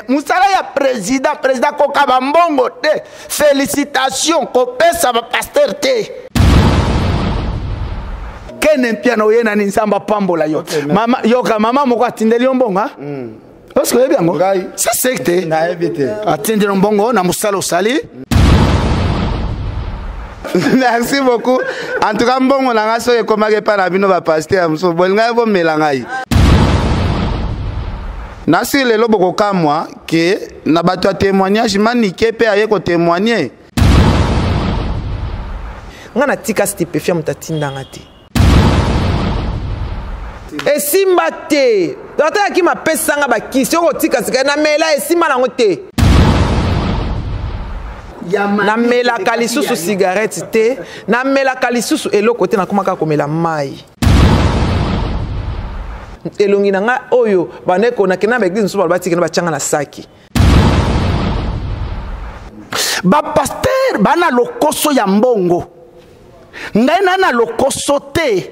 Mosala ya président, président kokaba mbongo te. Félicitation kopesa ba pasteur te. Kene Mpiana oye nani Nzambe apambola yo. Okay, mama yoka mama moko atindeli yo mbongo. Parce que oyebi yango? Ça c'est te. Nayebi te. Atindeli yo mbongo na mosala osali. Merci beaucoup. En tout cas mbongo na ngai soki ekomaki epai na bino ba pasteur mosusu bolingaki bomela ngai. Nasi lelo bokokamwa ke na bato ya témoignage Manike mpe aye kotémoigne. Nga natika stupéfiant moto atindanga te. Esimba te. Docteur Akim apesanga bakisi okotika sika namela esimba nango te. Namelaka lisusu cigarette te, namelaka lisusu eloko te, nakomaka komela mai. Elongi na nga oyo bandeko nakenda na ba église mosusu baloba tikende batianga na saki. Ba pasteur bana lokoso ya mbongo, ngai na na lokoso te.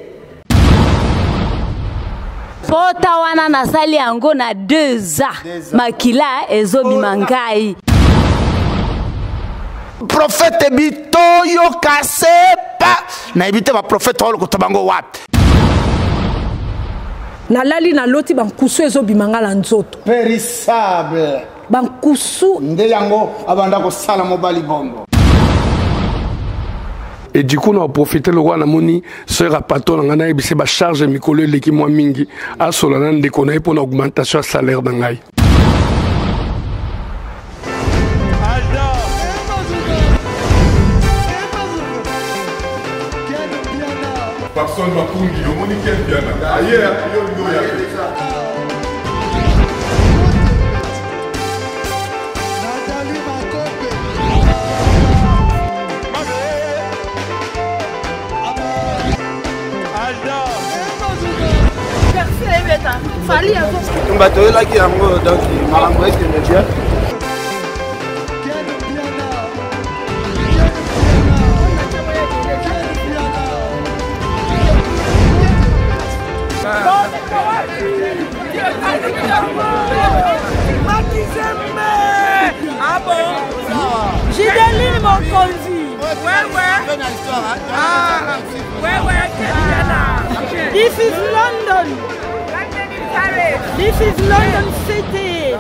Pota wana nasali yango na 2 ans, makila ezobima ngai. Prophète Bitoyo Kasepa, nayebi te ba prophète oyo lokota bango wapi. Nalali naloti bankusu ezobima nga na nzoto. Périssable. Bankusu. Nde yango abanda kosala mobali bongo. Et du coup, on a profité le roi namoni sœur à patron nga na yebise ba charge mikolo eleki mwa mingi asola na ndeko na ye pona augmentation ya salaire na ngai. Papson Makungi, omoni Ken Mpiana. Aye, yo yo ya. Bato oyelaki yango donc makambo ekende bien. Gideline Mokonzi. This is London. This is London City.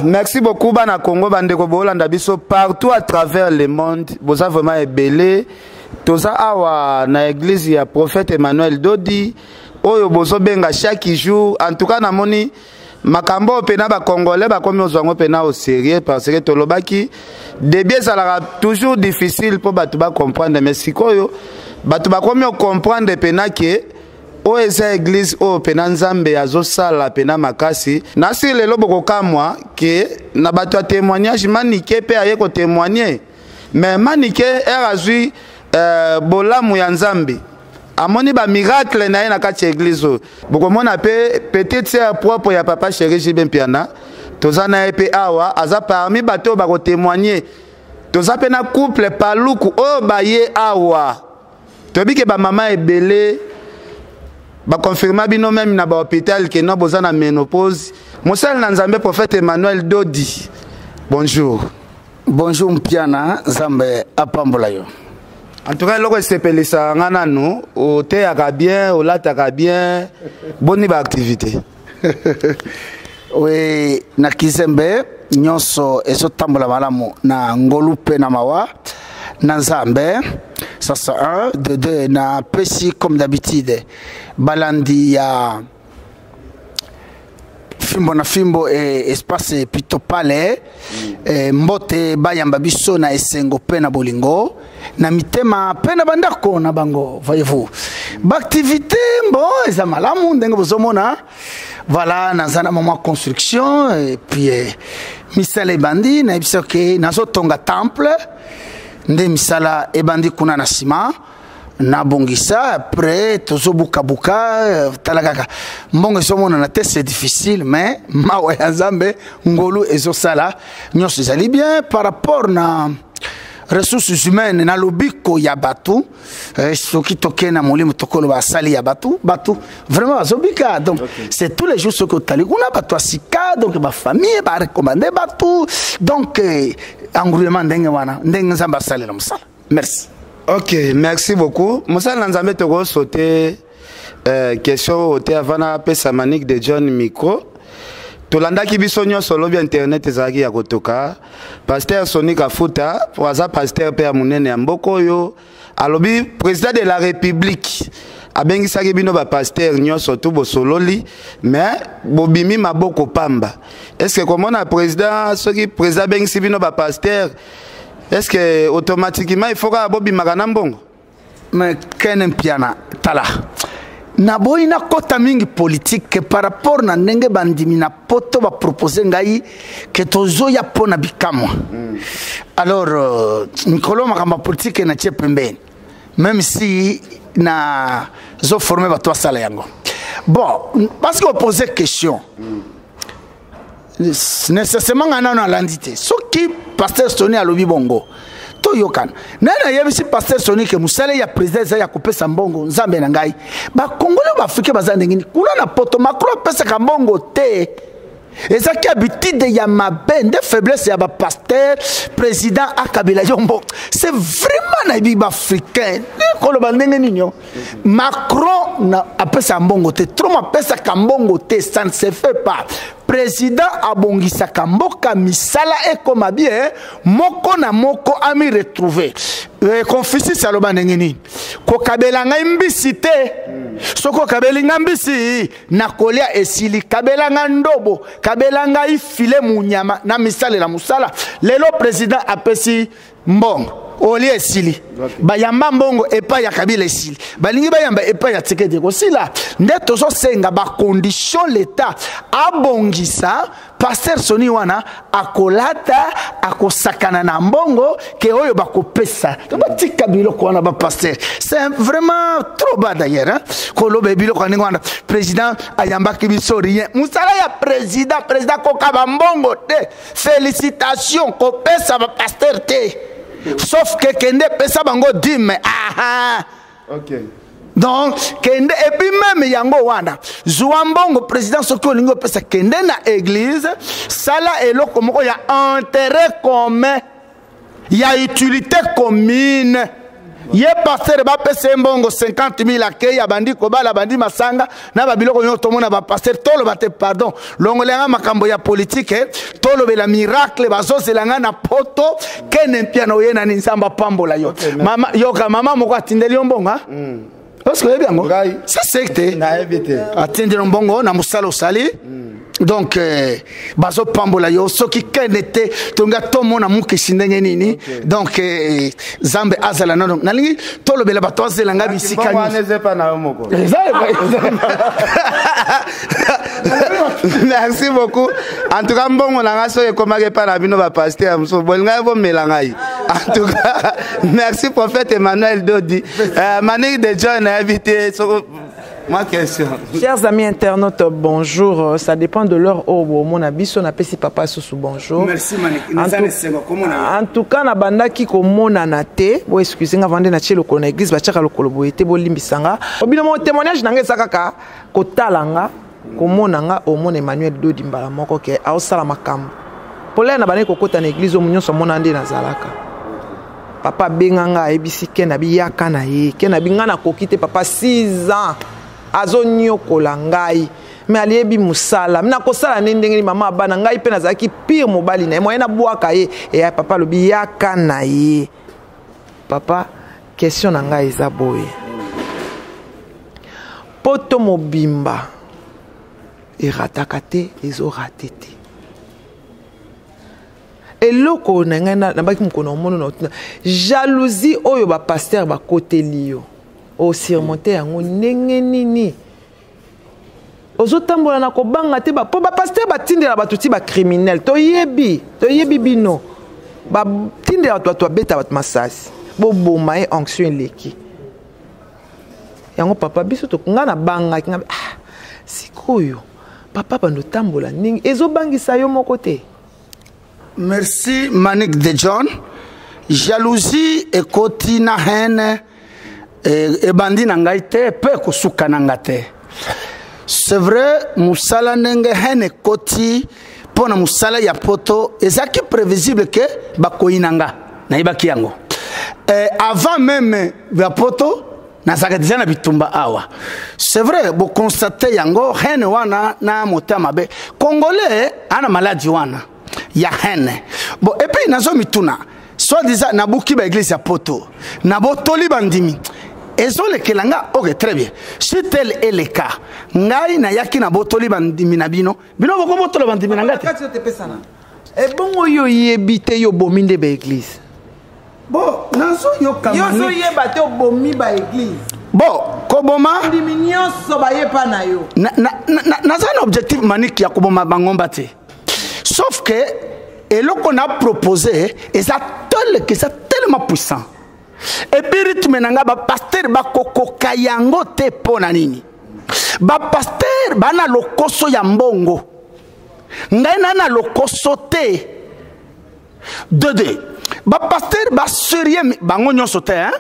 Merci beaucoup bana Congo bandeko bolanda biso partout à travers le monde boza vraiment ebele toza awa na église ya prophète Emmanuel Dodi oyo bozobenga chaque jour en tout cas namoni makambo oyo pena ba congolais bakomi ozwa yango pena au sérieux parce que tolobaki début ezalaka toujours difficile mpo bato ba comprendre mais sikoyo bato bakomi ocomprendre pena ke oyo eza église oyo pena Nzambe azosala pena makasi. Nasi lelo bokokamwa ke na bato ya témoignage Manike mpe aye kotémoigne mais Manike ere azwi bolamu ya Nzambe amoni ba miracle na ye na kati ya église oyo. Bokomona mpe petite sœur propre ya papa chéri JB Mpiana toza na ye mpe awa aza parmi bato oyo bakotémoigne. Toza mpe na couple Paluku oyo baye awa. Toyebi ke ba mama ebele ba confirma bino même na ba hôpital ke no boza na ménopause. Mosali na Nzambe prophète Emmanuel Dodi, bonjour. Bonjour Mpiana, Nzambe apambola yo. En tout cas, eloko esepelisa nga nanu, oteyaka bien, olataka bien, boni ba activité. Oui, na Kizembe nyonso ezotambola malamu na ngolu pe na mawa na Nzambe. Ça c'est un, de deux, na pesi comme d'habitude balandi ya fimbo na fimbo e espace pitopale e mbote bayamba biso na esengo pe na bolingo na mitema pe na bandako na bango. Voyez-vous ba activité bon eza malamu ndenge bozomona. Voilà, naza na mwa construction et puis misala ebandi na biso ke nazotonga temple nde misala ebandi kuna na nsima nabongisa après tozobukabuka tala kaka mbongo ezomonana te, c'est difficile mais mawa ya Nzambe ngolu ezosala nyonso ezali bien par rapport na Ressources humaines na lobiko ya bato, eh, soki tokei na molimo tokoloba asali ya bato, bato vraiment bazobika. Donc okay. C'est tous les jours soki otali kuna bato ya sika, donc bafamille barecommande bato, donc eh, engrouillement ndenge wana ndenge Nzambe asalela mosala. Merci. Ok, merci beaucoup. Mosala na Nzambe, tokosote question oyo te avant napesa Manique de John micro. Tolandaki biso nyonso lobi, internet ezalaki ya kotoka. Pasteur Soni Kafuta, po aza pasteur mpe ya monene ya mboka oyo, alobi président de la République abengisaki bino bapasteur nyonso tu bosololi, mais bobimi maboko pamba. Est ce que komona président, soki président abengisi bino bapasteur, est ce que automatiquement il faut kaka bobimaka na mbongo? Mais Ken Mpiana, tala, naboyi nakɔta mingi politike par rapport na ndenge bandimi na poto bapropose ngai ke tozoya mpo na bikamwa. Alors mikolo makambo ya politike natie pembeni, même si nazoforme bato basala yango. Bon, parce que opose question, nécessairement ngai nano alandi te. Soki pasteur Soni alobi bongo, toyokana. Nani nayebisi pasteur Soni ke mosala ya président eza ya kopesa mbongo? Nzambe na ngai, bakongole, baafricain baza ndenge nini? Kuna na poto, Macron apesaka mbongo te. Ezaki habitude ya mabe nde faiblesse ya bapasteur. Président akabela yo mbongo, c'est vraiment, nayebi baafricain koloba ndenge nini yo. Macron na apesaka mbongo te, Trump apesaka mbongo te, ça ne se fait pas. Président abongisaka mboka, misala ekoma bien, moko na moko ami retrouve. Confucius aloba ndenge nini? Kokabela ngai mbisi te. Soki okabeli ngai mbisi, nakolia esili. Kabela ngai ndobo, kabela ngai file munyama na misalela mosala. Lelo président apesi mbongo, olia esili. Bayamba mbongo epai ya Kabila, esili. Balingi bayamba epai ya Tshisekedi, kosila. Nde tozosenga bacondition, leta abongisa. Pasteur Soni wana akolata, akosakana na mbongo ke oyo bakopesa. Batika biloko wana bapasteur, c'est vraiment trop bas d'ailleurs, hein? Koloba biloko ya ndenge wana, président ayambaki biso, rien. Mosala ya président, président kokaba mbongo te, félicitation kopesa bapasteur te, sauf ke kende pesa bango dîme. Aha. Donc kende, et puis même yango wana, zwa mbongo président, soki olingi opesa, kende na église, sala eloko moko ya intérêt commun, ya utilité commune. Ye pasteur bapesa ye mbongo 50 000, akei, abandi kobala, abandi masanga na babiloko nyonso tomona bapasteur. Toloba te, pardon, longola makambo ya politike, tolobela miracle. Bazozela ngai na poto. Kene Mpiana, oye nani? Nzambe apambola yo. Mama, yoka, mama moko atindeli yo mbongo, parce que oyebi yango, ça secte. Nayebi te. Atindeli yo mbongo na mosala osali. Donc bazopambola yo. Soki kende te, tonga tomona mokesi ndenge nini. Donc Nzambe azala nano. Nalingi tolobela bato azela ngai bisika. Wana eza epa na yo moko. Merci beaucoup. En tout cas, mbongo na ngai soki ekomaki epa na bino bapasteur mosusu, bolingai bomela ngai. En tout cas, merci prophète Emmanuel Dodi. Manique de John, nayebi te soko ma question. Chers amis internautes, bonjour. Ça dépend de l'heure au mon biso na pesi papa susu bonjour. Merci Manik. En tout cas, na bandaki komonana te. Bo excusez nga vande na tie lokolo na église, batiaka lokolo boye te, bolimbisa nga. Obino mo témoignage na nga eza kaka kotala nga, komona nga, omona Emmanuel Dodi mbala moko ke aosala makambo. Polaire na bandaki kokota na église oyo nyonso amona nde nazalaka. Papa abenga nga, ayebisi ke na biyaka na ye, ke na bi nga nakoki te. Papa 6 ans azoniokola ngai, me aliyebi mosala nakosala nde ndenge nini? Mama abana ngai mpe nazalaki pire mobali na ye, moye nabwaka ye. Eya papa alobi yaka na ye. Papa, question na ngai eza boye: poto mobimba erataka te, ezorate te. Eloko na ngai nabaki mokolo na omona na otuna, jalousie oyo bapasteur bakoteli yo, osurmonte yango ndenge nini? Ozotambola na kobanga te? Mpo bapasteur batindela bato ti bacriminel, toyebi, toyebi bino batindela bato, bato babeta bato masasi, boboma ye, onction eleki yango. Papa, biso ngai nabangaki ngai, ah, sikoyo papa bando otambola ndenge ezobangisa yo moko te. Merci Manik de John. Jalousie ekoti na haine ebandi na ngai te mpe ekosuka na nga te. C'est vrai, mosala ndenge haine ekoti mpo na mosala ya poto ezalaki prévisible ke bakoyina nga, nayebaki yango avant même ya poto. Nazalaka deja na bitumba awa. C'est vrai, boconstate yango, haine wana na motema mabe. Congolais ana maladi wana ya haine. Bon, et puis nazomituna, soit disant nabuki baeglise ya poto, nabotoli bandimi, ezolekela nga. Ok, très bien, si tel est le cas, ngai nayaki nabotoli bandimi na bino, bino bokobotola bandimi na ngai te. Kati yo tepesana ebongo, yo oyebi te, yo obomi nde baeglise. Bon, nazoyoka. Yo ozoyeba te, obomi baeglise. Bon, koboma ndimi nyonso bayepa na yo. Naza na objectif maniki ya koboma bangomba te, sauf que eloko na proposé eza tel que eza tellement puissant, et puis rythme na nga, bapasteur bakokoka yango te. Mpo na nini? Bapasteur bana lokoso ya mbongo, ngai na na lokoso te. Dede bapasteur basérieux bango nyonso te, hein?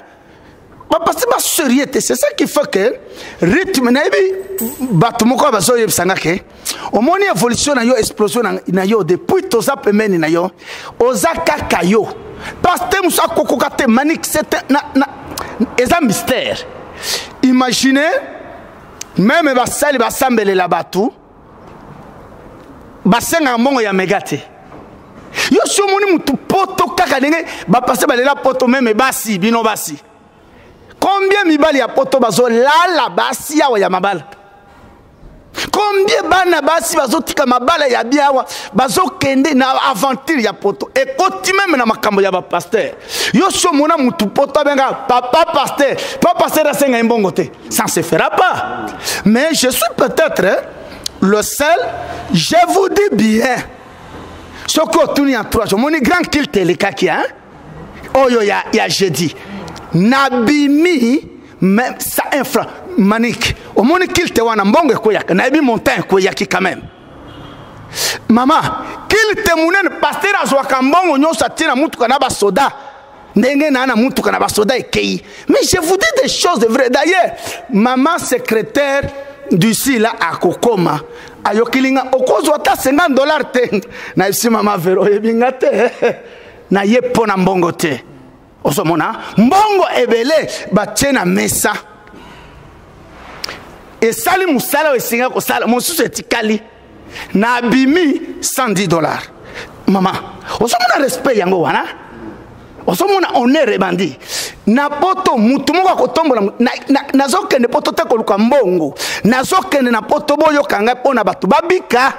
Bapasteur basérieux te. C'est ça qui fait que rythme nayebi. Bato moko bazoyebisa nga ke omoni évolution na yo, explosion na yo depuis toza pembeni na yo, oza kaka yo. Pasteur mosu akokoka te. Manik, c'est na, eza mystère. Imaginez même basali basambelela bato, basengaka mbongo ya mega te. Yo si omoni mutu poto kaka ndenge bapasteur balela poto, même basi, bino basi, combien mibali ya poto bazolala basi awa ya mabala? Combien bana basi bazotika mabala ya bien awa, bazokende na aventure ya poto? Ekoti même na makambo ya bapasteur. Yo si omona mutu poto abenga papa pasteur, papa pasteur asenga ye mbongo te, ça ne se fera pas. Mais je suis peut-être le seul, je vous dis bien. Soki otuni entourage, omoni grand culte elekaki, hein? Oyo ya jeudi, nabimi même ça un franc. Manik, omoni culte wana, mbongo ekweyaka, nayebi montant ekweyaki quand même. Mama, culte monene, pasteur azwaka mbongo nyonso, atie na mutuka na basoda, ndenge na mutuka na basoda ekei. Mais je vous dis des choses vraies. D'ailleurs, mama secrétaire d'ici là akokoma, ayokili nga okozwa ata 50 $ te. Nayebisi mama Vero, oyebi nga te, naye mpo na mbongo te. Ozomona mbongo ebele batie na mesa, esali mosala oyo esenga kosala, mosusu etikali, nabimi 110 $. Mama, ozomona respect yango wana, ozomona honneur ebandi na poto. Mutu moko akotombola. Nazokende poto te koluka mbongo, nazokende na poto, boyoka ngai, mpo na bato babika.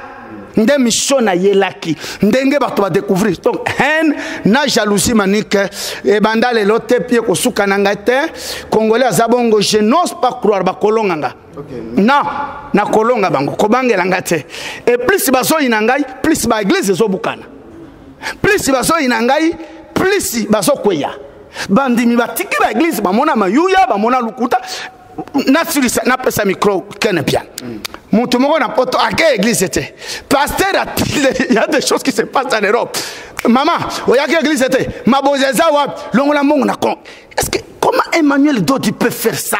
Nde mission nayelaki, ndenge bato badécouvrir. Donc haine na jalousie, manike, ebanda lelo te, pie kosuka na ngai te. Congolais aza bongo. Je n'ose pas croire bakolonga nga. Non, nakolonga bango, kobangela nga te. Et plus bazoyina ngai, plus baeglise ezobukana, plus bazoyina ngai, plus bazokweya. Bandimi batiki baeglise, bamona mayuya, bamona lukuta. Nasilisa, napesa micro kene bien. Moto moko na poto ake église te, pasteur atile. Il y a des choses qui se passent en Europe. Mama, oyaki église te, mabozi eza wapi? Longola mbongo na compte. Est-ce que comment Emmanuel Dodi peut faire ça?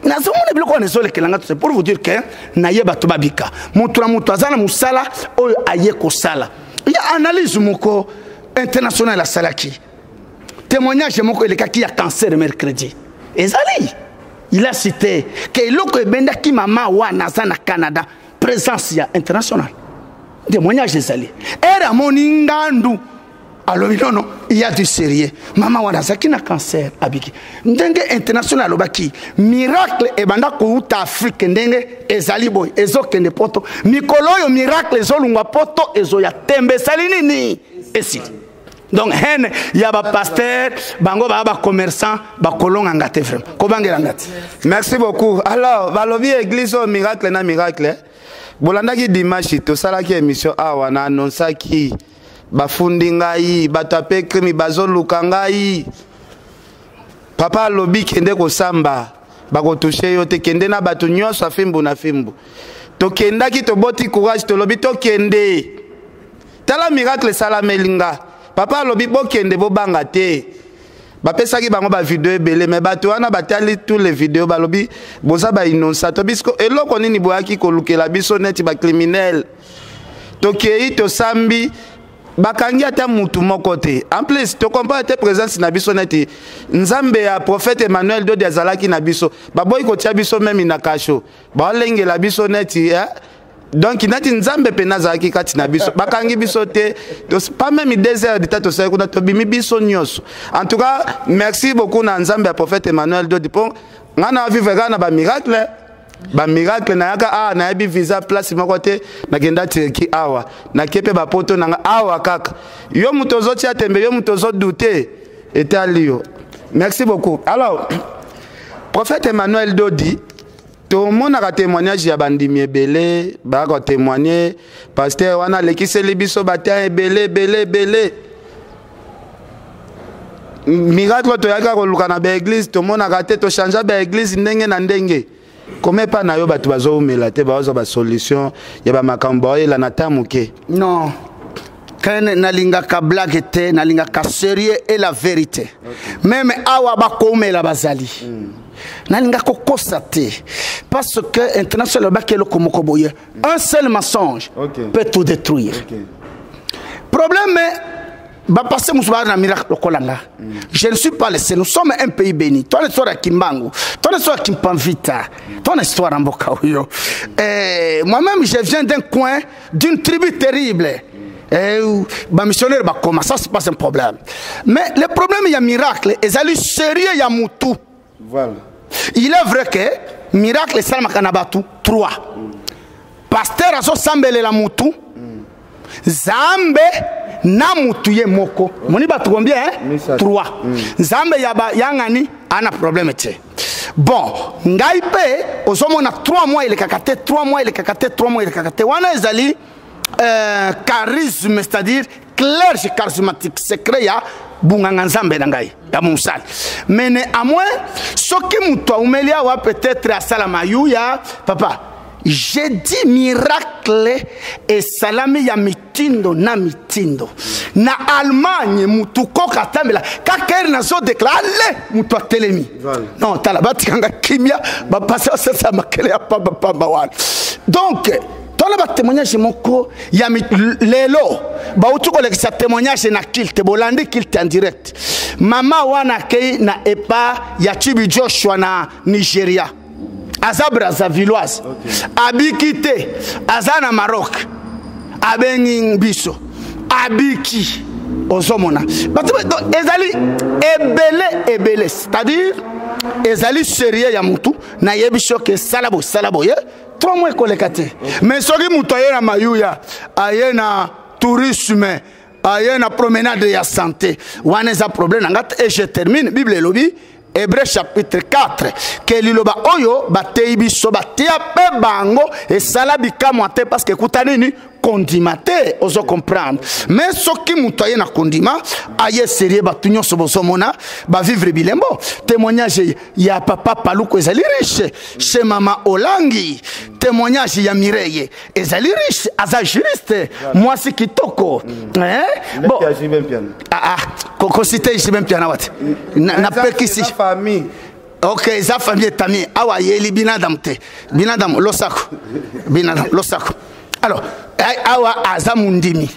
Nazomona biloko wana ezolekela nga. C'est pour vous dire que naye bato babika. Moto na moto aza na mosala oyo aye kosala. Ya analyse moko international asalaki, témoignage moko elekaki ya cancer mercredi ezali, il a cité ke eloko ebendaki mama wana aza na Canada, présence ya international. Témoignage ezali ere amoni ngandu, alobi nono, il y a du sérieux. Mama wana azalaki na cancer, abiki. Ndenge international alobaki miracle ebanda kouta Afrique, ndenge ezali boye, ezokende poto. Mikolo oyo miracle ezolungwa poto, ezoya tembe, esali nini, esili. Donc haine ya bapasteur, bango baa bacommerçant, bakolonganga te, vraiment kobangelanga te. Merci beaucoup. Alors balobi église oyo miracle na miracle. Bolandaki dimanche, tosalaki émission awa, na annonçaki bafundi ngai, bato ape krimi bazoluka ngai. Papa alobi kende kosamba, bakotouche yo te, kende na bato nyonso ya fimbu na fimbu. Tokendaki, toboti courage, tolobi tokende. Tala miracle esalameli nga. Papa alobi bokende, bobanga te. Bapesaki bango bavideo ebele, me bato wana batali tous les videos, balobi boza bainnocent. To biso eloko nini boyaki kolukela biso neti bacriminel? Tokei, tosambi, bakangi ata mutu moko te. En plus tocomprendre te présence na biso, neti Nzambe ya prophète Emmanuel Dodi azalaki na biso. Baboyi kotia biso meme na kasho, baolengela biso neti, eh? Donc neti Nzambe mpenza azalaki kati na biso, bakangi biso te. Pas même 2 heures de temps tosali kuna, tobimi biso nyonso. En tout cas, merci beaucoup na Nzambe ya prophète Emmanuel Dodi, mpo ngai na vivre kaka na bamiracle. Bamiracle nayaka awa, nayebi visa place moko te. Nakenda Turquie awa, nake mpe bapoto nanga awa kaka. Yo moto ozotia tembe, yo moto ozodute, etali yo. Merci beaucoup. Alors, prophète Emmanuel Dodi, tomonaka témoignage ya bandimi ebele bayaka kotémoigne: pasteur wana alekiseli biso batin ebele ebele ebele. Miracle oyo toyaka koluka na baeglise, tomonaka te. Tochange baeglise ndenge na ndenge. Koma epa na yo, bato bazowumela te, bazwa basolution ya bamakambo, baoyela na ta moke. Non, ken, nalingaka blague te, nalingaka sérieux et la vérité. Même awa bakoumela bazali. Nalinga kokosa te, parce que international alobaki eloko moko boye: un seul mensonge peut tout détruire. Problème, bapasteur mosusu baa na miracle lokola nga. Je ne suis pas le seul. Nous sommes un pays béni. Toi, histoire ya Kimbangu, toi, histoire ya Kimpavita, toi, histoire ya mboka oyo. Eh, moi-même, je viens d'un coin, d'une tribu terrible. Eh, bamissionnaire bakoma, ça c'est pas un problème. Mais le problème ya miracle ezali sérieux ya mutu. Il est vrai que miracle esalamaka na bato 3: pasteur azosambelela mutu, Nzambe na mutu ye moko. Moni bato combien, hein? 3. Nzambe ya yangani ana problème te. Bon, ngai mpe ozomona 3 mois elekaka te, 3 mois elekaka te, 3 mois elekaka te. Wana ezali charisme, c'est-à-dire clerge charismatique, secret ya bunganga Nzambe na ngai ya mosali. Mais néanmoins, soki moto aumeli awa, peut-être asala mayuya. Papa, j'ai dit miracle esalami ya mitindo na mitindo. Na Allemagne, mutu koka atambela kaka ere nazodéclarer ale, mutu atelemi. Non, tala, batikanga kimia, bapase basasa makele ya pambapamba wana. Donc tala batémoignage moko ya lelo bauti kolekisa témoignage na culte. Bolandi culte en direct. Mama wana akei na epa ya Chibi Joshua na Nigeria, aza Brazzavilloise, abiki te, aza na Maroc, abengi biso, abiki. Ozomona bato ezali ebele ebele, c'est-à-dire ezali sérieux ya mutu. Nayebi soki esala boye, sala boye, 3 mois ekoleka te. Mais soki moto aye na mayuya, aye na tourisme, aye na promenade ya santé, wana eza problème na nga te. Et je termine: Bible elobi, Hébreu chapitre 4, ke liloba oyo bateyi biso, bateya mpe bango, esala bikamwa te, parce que ekuta nini? Kondima te. Ozo comprendre? Mais soki moto aye na kondima, aye sérieux, bato nyonso bozomona bavivre bilembo. Témoignage ya papa Paluku ezali riche, chez mama Olangi. Témoignage ya Mireye ezali riche, aza juriste, mwasi kitoko, eh? Bon, ah, ah, kociter JB Mpiana wate napekisi. Ok, eza famille etami awa, ayeli binadamu te. Binadamu losako, binadamu losako. Alors awa aza mundimi.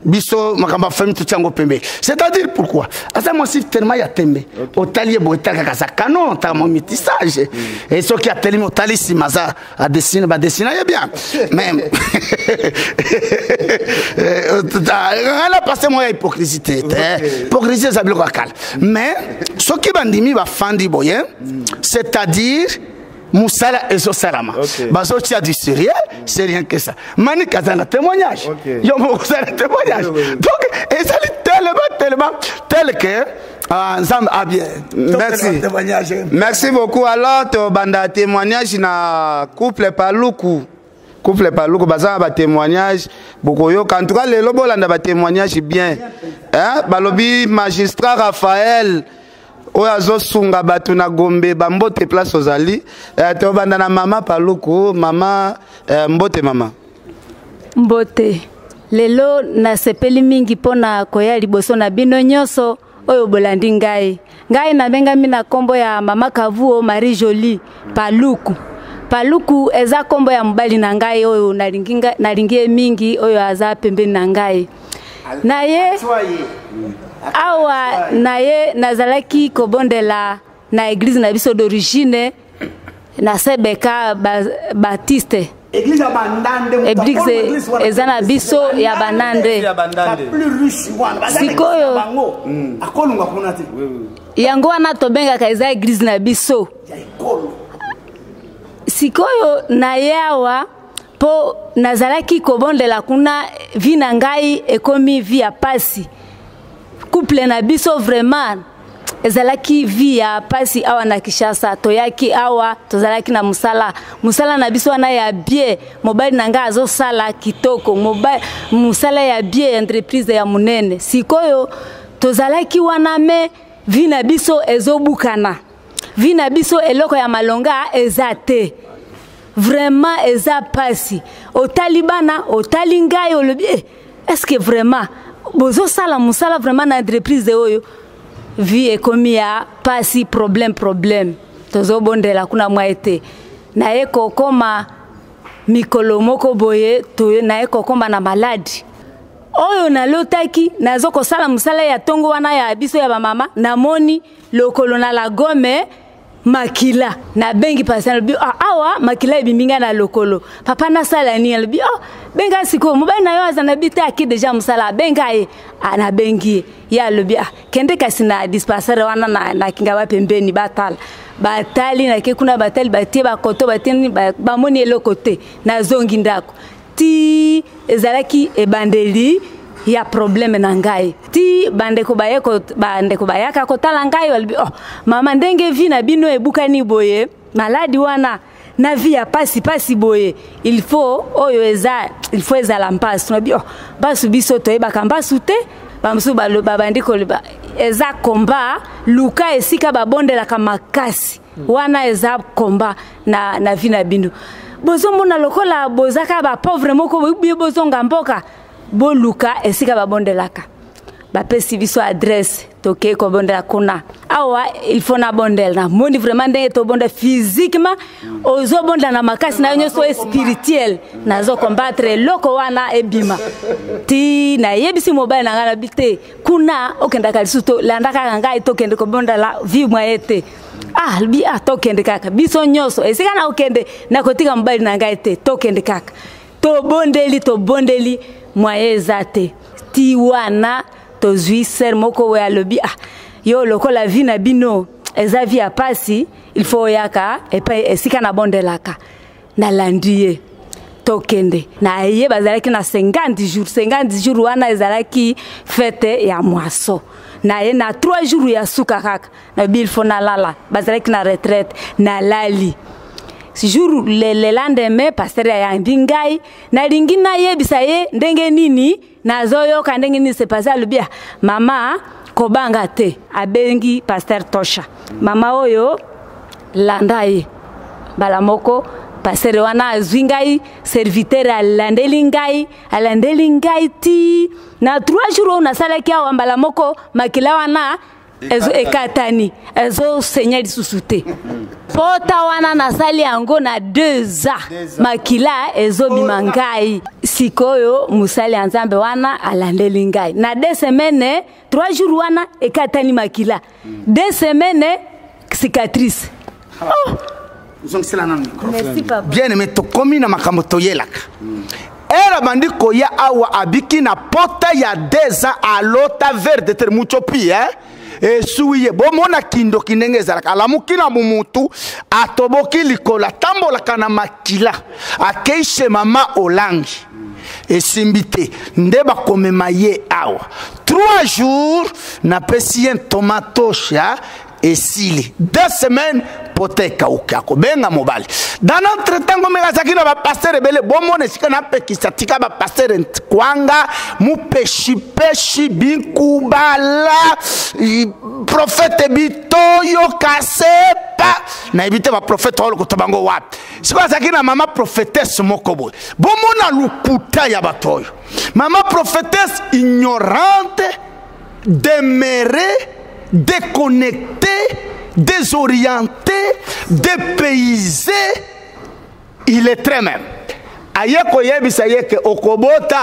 Biso makambo ya famille totia yango pembeni. C'est-à-dire pourquoi aza mwasi tellement ya tembe. Otali ye boye, tala kaka, aza canon, tala mo métissage. E soki atelemi, otali nsima, aza adessine, badessine ye bien. Mais ngana passe mo ya hypocrisie te te. Hypocrisie eza biloko ya kala. Mais soki bandimi bafandi boye, c'est-à-dire mosala ezosalama, bazotia du sérieux, c'est rien que ça. Manik aza na témoignage, yo moko oza na témoignage. Donc ezali tellement, tellement tel que, ah, Nzambe a bien. Merci. Merci beaucoup. Alors tobanda témoignage na couple Paluku. Couple Paluku baza na batémoignage, bokoyoka. En tout cas lelo bolanda batémoignage bien, hein? Balobi magistrat Raphaël oyo azosunga bato na Gombe, bambote place ozali. Eh, tobanda na mama Paluku. Mama, eh, mbote mama. Mbote. Lelo nasepeli mingi mpona koya liboso na bino nyonso oyo bolandi ngai. Ngai nabengami na nkombo ya Mama Kavuo Marie Jolie Paluku. Paluku eza nkombo ya mobali na ngai oyo nalingi, nalingi ye mingi, oyo aza pembeni na ngai na ye awa. Na ye nazalaki kobondela na eglise na biso d'origine na Sebeka Baptiste. Église ya Bandande. Église eza na biso ya Banande. Sikoyo akolunga kuna te. Yango wana tobengaka eza église na biso. Sikoyo na ye awa mpo nazalaki kobondela kuna, vie na ngai ekomi vie ya pasi. Couple na biso vraiment ezalaki vie ya pasi awa na Kinshasa. Toyaki awa, tozalaki na mosala, mosala na biso wana ya bien. Mobali na ngai azosala kitoko, mosala ya bien, entreprise ya monene. Sikoyo tozalaki wana, mais vie na biso ezobukana, vie na biso eloko ya malonga eza te. Vraiment eza pasi. Otali bana, otali ngai, olobi: eh, est ce que vraiment bozosala mosala vraiment na entreprise oyo? Vie ekomi ya pasi, problème, problème. Tozobondela kuna mwa ete naye kokoma mikolo moko boye, naye kokoma na maladi oyo nalotaki nazo kosala mosala ya ntongo wana ya biso ya bamama. Namoni lokolo na lagome makila. Nabengi pasi, alobi: ah, awa makila ebimi ngai na lokolo, papa, nasala nini? Alobi: oh, benga sikoyo mobali na yo, aza na bi te, aki deja mosala, abenga ye. Ah, nabengi ye, ye alobi: ah, kende kasi na dispensaire wana na Kinga pembeni, batala. Batali, nake kuna, batali, batie bakoto, batie, bamoni eloko te. Nazongi ndako ti ezalaki ebandeli ya problème na ngai. Ti bandeko baye, bandeko bayaka kotala ngai, balobi: oh mama, ndenge vie na bino ebukani boye, maladi wana na vie ya pasi pasi boye, il faut oyo eza, il faut ezala mpasu. Nabi: oh, mpasu, biso toyebaka mpasu te. Bamosusu babandi koloba: eza komba, luka esika babondelaka makasi wana, eza komba na vie na bino. Bozomona lokola bozaka bapauvre moko bie, bozonga mboka, boluka esika babondelaka. Bapesi biso adresse, tokei kobondela kuna. Awa il faut nabondela, namoni vraiment ndenge tobonda physiquement, ozobondela na makasi na yo nyonso spirituel, nazokombattre eloko wana ebima. Ti nayebisi mobali na ngai, nabi te, kuna okendaka lisusu, tolanda kaka ngai, tokende kobondela vie mwaye te. Ah, bi ah, tokende kaka biso nyonso esika na okende, nakotika mobali na ngai te, tokende kaka. Tobondeli, tobondeli, mwaye eza te. Ti wana tozwi sœur moko oyo alobi: ah, yo lokola vie na bino eza vie ya pasi, il faut oyaka epai esika nabondelaka. Nalandi ye, tokende na ye. Bazalaki na 50 jours. 50 jours wana ezalaki fête ya moisson. Na ye na 3 jours ya suka kaka, nabi il faut nalala. Bazalaki na retraite, nalali jour le lendemain, pasteur ayambi ngai. Nalingi nayebisa ye ndenge nini nazoyoka, ndenge nini se passe. Alobi: mama, kobanga te. Abengi pasteur Tosha: mama oyo, landa ye. Mbala moko pasteur wana azwi ngai serviteur, alandeli ngai, alandeli ngai ti na 3 jours oyo nasalaki awa. Mbala moko makila wana ekatani, ezosenya lisusu te. Pota wana nasali yango na 2 ans, makila ezobima ngai. Sikoyo mosali ya Nzambe wana alandeli ngai na 2 semaines, 3 jours wana ekatani makila, 2 semaines cicatrice, oh! Zongisela nano micro. Merci, papa. Bien aimé, tokomi na makambo toyelaka. Ere abandi koya awa, abiki na pota ya 2 ans, alota ver de terre muchopi, eh? Esuwi ye. Bomona kindoki ndenge ezalaka. Alamuki na mumutu, atoboki likolo, atambolaka na makila, akei chez mama Olangi, esimbi te. Nde bakomema ye awa, 3 jours napesi ye tomatosha, esili. 2 semaines pota ekauki. Akobenga mobali. Dans notre ntango meka azalaki na bapasteur ebele. Bomona esika napekisa: tika bapasteur kwanga, mupeshipeshi, binkubala, prophète Bitoyo Kasepa, nayebi te baprophète oyo lokoto bango wapi. Sikoyo azalaki na mama prophétesse moko boye. Bomona lukuta ya bato oyo. Mama prophétesse ignorante, demeure. Déconnecté, désorienté, dépaysé, il est très même. Aye koyebisa ye ke okobota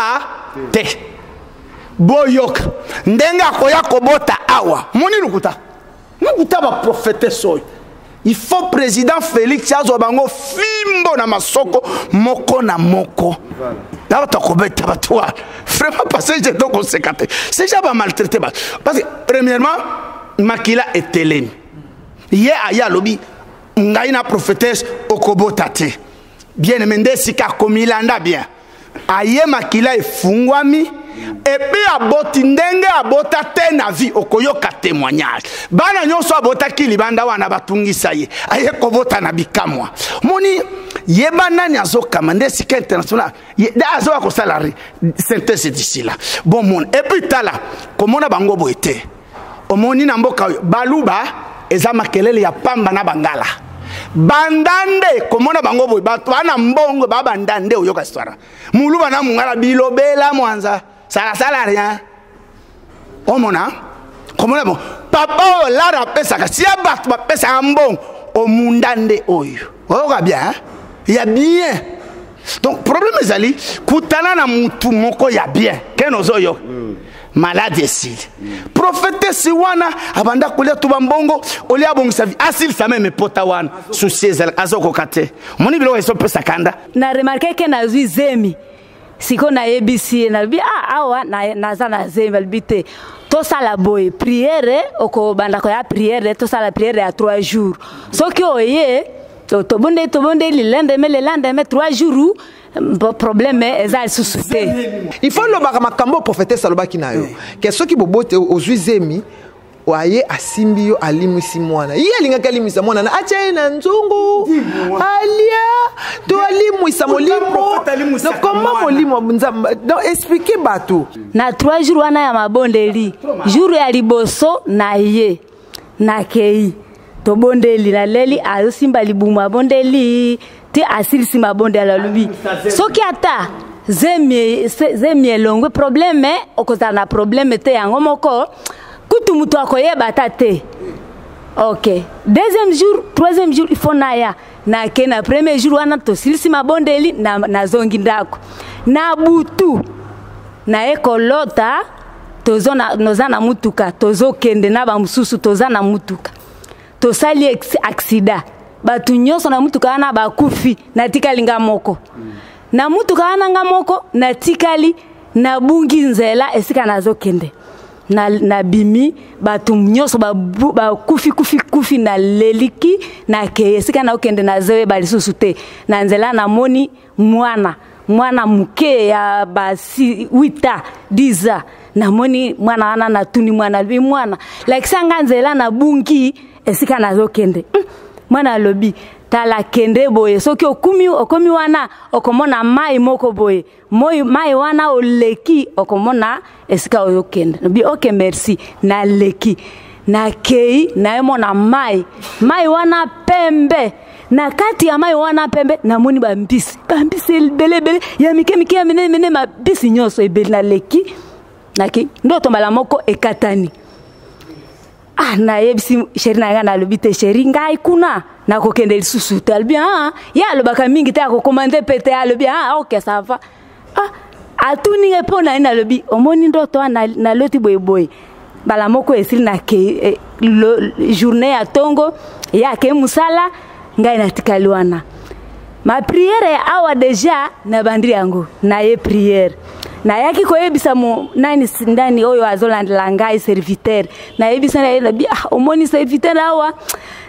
te. Boyoka ndenge akoya kobota awa. Moni lokuta. Lokuta ba prophétesse oyo. Il faut président Félix azwa bango fimbo na masoko moko na moko. Na bato akobeta bato wana. Vraiment parce que je koseka te. C'est déjà ba maltraité bato. Parce que premièrement makila etelemi. Ye aye alobi ngai na prophétesse okobota te. Bien aimé nde esika akomilanda bien. Aye makila efungwami epuis aboti ndenge abota te na vie okoyoka témoignage bana nyonso abotaki libanda wana batungisa ye aye kobota na bikamwa moni yeba nani azokama nde esika international azoya kosala synthèse d'ici là bomona epuis tala komona bango boye te omoni na mboka oyo baluba eza makelele ya pamba na bangala banda nde komona bango boye bato bana mbongo babanda nde oyoka histoire muluba na mungala bilobela mwanza salasala rien omona komona bon papa oyo lara apesaka si ya bato bapesaka mbongo omunda nde oyo oyoka bien ya bien donc problème ezali kutana na mutu moko ya bien ken ozoyoka mm. maladi esili mm. prophetesse wana abanda kolia tuba mbongo olia abongisa vi asilisa meme pota wana susi ezali azokoka te omoni biloko ezopesa kanda na remarke ke nazwi zemi sikoyo nayebisi ye nalobi ah, awa naza na zemi alobi te tosala boye priere okobanda koya priere tosala priere ya 3 jours soki oye tobondeli tobondeli lendeme le lendeme 3 jours problème eza lisusu te il faut lobaka makambo prophétesse alobaki na yo ke soki bobote ozwi zemi aye asimbi yo alimwisi mwana ye alingaki alimwisa mwana na atya ye na nzungu alia to alimwisa molimo koma molimo nzambe donc explike bato na 3 jours wana ya mabondeli jour ya liboso na ye nakei tobondeli naleli azosimba libumu abondeli te asilisi mabondeli alobi soki ata zemi zemi elongwe probleme okozala na probleme te yango moko kutu moto akoyeba ata te ok deuxième jour troisième jour il faut naya nake na premier jour wana tosilisi mabondeli nazongi na ndako na butu naye kolota tozo na, noza na mutuka tozokende na bamosusu toza na mutuka tosali aksida bato nyonso na mutuka wana bakufi natikali nga moko na mutuka wana nga moko natikali nabungi nzela esika nazokende nabimi na bato nyonso bakufi kufi kufi naleliki nakei esika nakokende nazoyeba lisusu te na nzela namoni mwana mwana moke ya ba 8 ans 10 ans namoni mwana wana natuni mwana alobi mwana lakisa nga nzela nabungi esika nazokende hmm. mwana alobi tala kende boye soki okumi okomi wana okomona mai moko boye moi mai wana oleki okomona esika oyokende lobi ok merci naleki nakei nayemona mai mai wana pembe na kati ya mai wana pembe namoni bambisi bambisi ebele ebele ya mike mike ya minene minene mabisi nyonso ebele naleki nakei ndoto mbala moko ekatani ah nayebisi sheri na ngai nalobi te sheri ngai kuna nakokende lisusu te alobi ah ye alobaka mingi te akokomande mpe te alobi ah ok ça va ah atuni ngai mpo na ye nalobi omoni ndoto wana naloti boyeboye mbala moko esili na ke eh, journée ya ntongo ye akei mosala ngai natikali wana ma priere ya awa deja nabandi yango naye priere nayaki koyebisa mo nani nani oyo azolandela ngai serviteur nayebisa naye nabi ah, omoni serviteur awa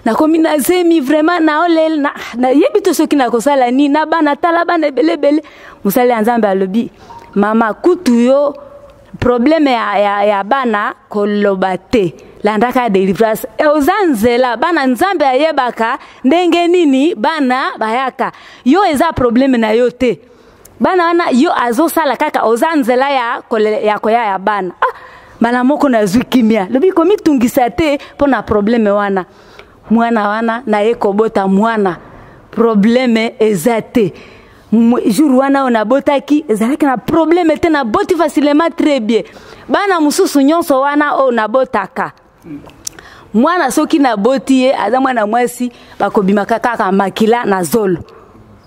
nakomi na zemi vraiment naolela nayebi to soki nakosala nini na bana tala bana ebele ebele mosali ya nzambe alobi mama kutu yo probleme ya, ya, ya bana koloba te landaka delivrance e, oza nzela bana nzambe ayebaka ndenge nini bana bayaka yo eza probleme na yo te bana wana yo azosala kaka oza nzela ya, ya koya ya bana ah, mbala moko nazwi kimia lobi komitungisa te mpo na probleme wana mwana wana naye kobota mwana probleme eza te jour wana oyo nabotaki ezalaki na probleme te naboti facilement très bien bana mosusu nyonso wana oyo nabotaka Mwana soki naboti ye aza mwana mwasi, bakobimaka kaka makila na zolo,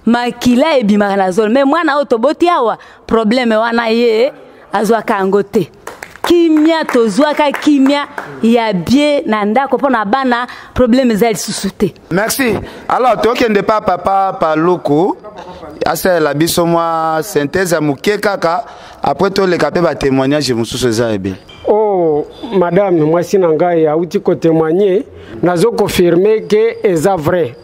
makila ebimaka na zolo. Me mwana oyo toboti awa, probleme wana ye azwaka yango te. Kimia, tozwaka kimia ya bie na ndako mpo na bana, probleme eza lisusu te. Merci. Alors tokende pa papa Paluku asalela biso mwa synthèse ya moke kaka, après toleka mpe batémoignage mosusu eza ebele. Oh, madame mwasi na ngai auti kotémoigne, nazo confirme ke eza vrai.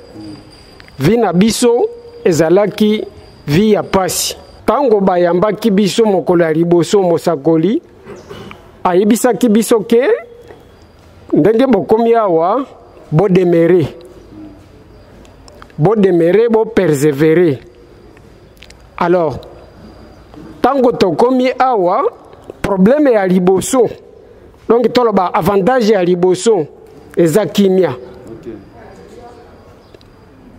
Vie na biso ezalaki vie ya pasi. Ntango bayambaki biso mokolo ya liboso, mosakoli ayebisaki biso ke ndenge bokomi awa, bodemere, bodemere, bopersevere. Alors ntango tokomi awa, problème ya liboso, donc toloba avantage ya liboso eza kimia.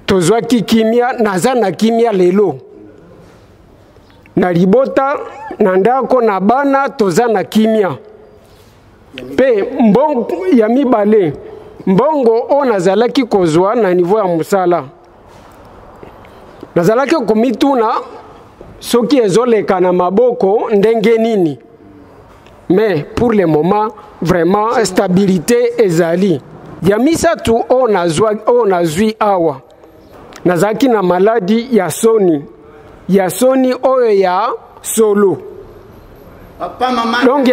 Tozwaki kimia, naza na kimia lelo na libota, na ndako, na bana, toza na kimia. Mpe mbongo ya mibale, mbongo oyo nazalaki kozwa na niveau ya mosala, nazalaki komituna soki ezoleka na maboko ndenge nini. Mais pour le moment, vraiment, stabilité ezali. Ya misato oyo nazwi awa, nazalaki na maladi ya soni, ya soni oyo ya solo. Donc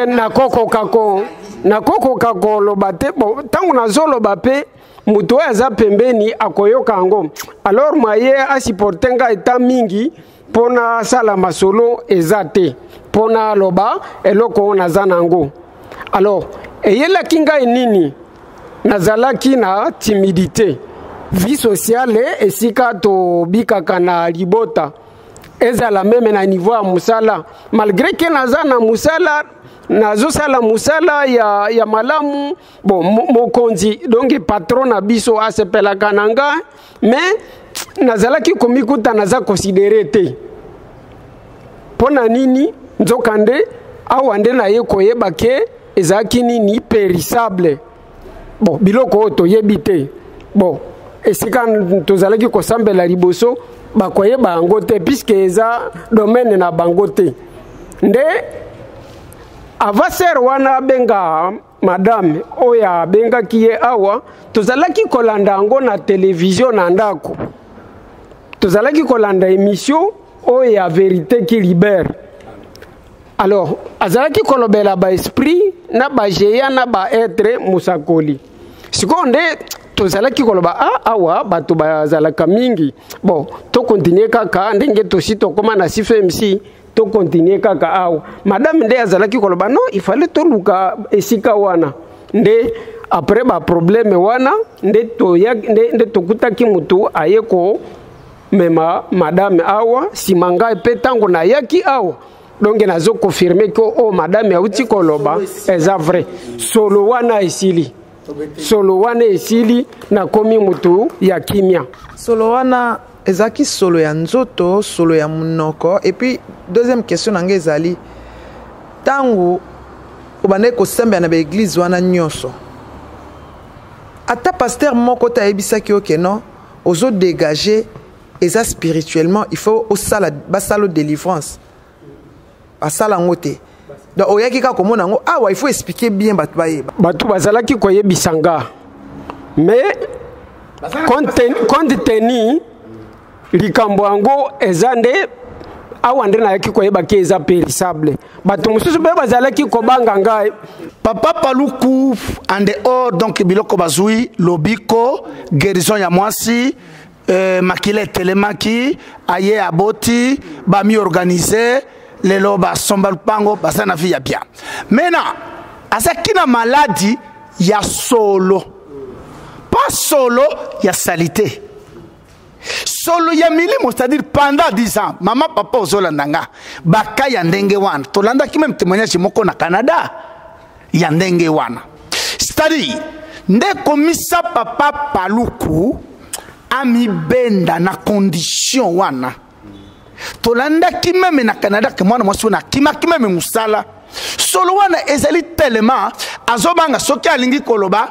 nakokoka koloba te. Bon, ntango nazoloba mpe moto oyo aza pembeni akoyoka yango. Alors maye asupporte ngai eta mingi mpo nasala masolo eza te, mpo naloba eloko oyo naza nango. Alors eyelaki ngai nini? Nazalaki na timidité. Vie sociale esika tobikaka na libota, ezala même na niveau ya mosala, malgré ke naza na mosala, nazosala mosala ya malamu. Bon, mokonzi, donc patron na biso asepelaka na nga, mais nazalaki komikuta naza considéré te. Mpo na nini? Nzokande awa nde naye koyeba ke ezalaki nini? Périssable. Bon, biloko oyo toyebi te. Bon, esika tozalaki kosambela liboso, bakoyeba yango te puisque eza domaine na bango te. Nde avant sœur wana abenga madame oyo abengaki ye awa, tozalaki kolanda yango na televizio na ndako, tozalaki kolanda émission oyo ya Vérité qui libère. Alors azalaki kolobela baesprit na bagéant na baêtre mosakoli. Sikoyo nde tozalaki koloba: "Ah, awa bato bazalaka mingi. Bon, tokontinue kaka ndenge tosi tokóma na CFMC, tokontinue kaka awa." Madame nde azalaki koloba: "Non, il fallait toluka esika wana." Nde après baproblème wana nde, toya, nde tokutaki motu aye komema madame awa. Nsima ngai mpe ntango nayaki awa, donc nazokonfirme ke oyo madame auti koloba eza vrai. Solo wana esili, solo wana esili, nakomi motu ya kimia. Solo wana ezalaki solo ya nzoto, solo ya monoko? Et puis deuxième question na ngai ezali: ntango obandaki kosambela na baeglize wana nyonso, ata pasteur moko te ayebisaki yo ke non, ozodégage, eza spirituellement, il faut osala, basala délivrance? Basala yango te? Donc oyaki kaka komona yango awa? Il faut expliquer bien, bato bayeba. Bato bazalaki koyebisa nga, mais compte tenu likambo yango eza nde awa nde nayaki koyebaki eza périssable. Bato mosusu mpe bazalaki kobanga ngai. Papa Paluku, en dehors donc biloko bazwi, lobiko, guérison ya mwasi, makila etelemaki, aye aboti, bamiorganize, lelo basomba lupango, baza na vie ya bien. Maintenant azalaki na maladi ya solo, pas solo ya salité, solo ya milimo, c'est-à-dire pendant 10 ans. Mama, papa, ozolanda nga, baka ya ndenge wana tolandaki même témoignage moko na Canada ya ndenge wana, c'est-à-dire nde komisa papa Paluku amibenda na condition wana. Tolandaki même na Canada ke mwana mwasi wana akimaki même mosala. Solo wana ezali tellement azobanga soki alingi koloba.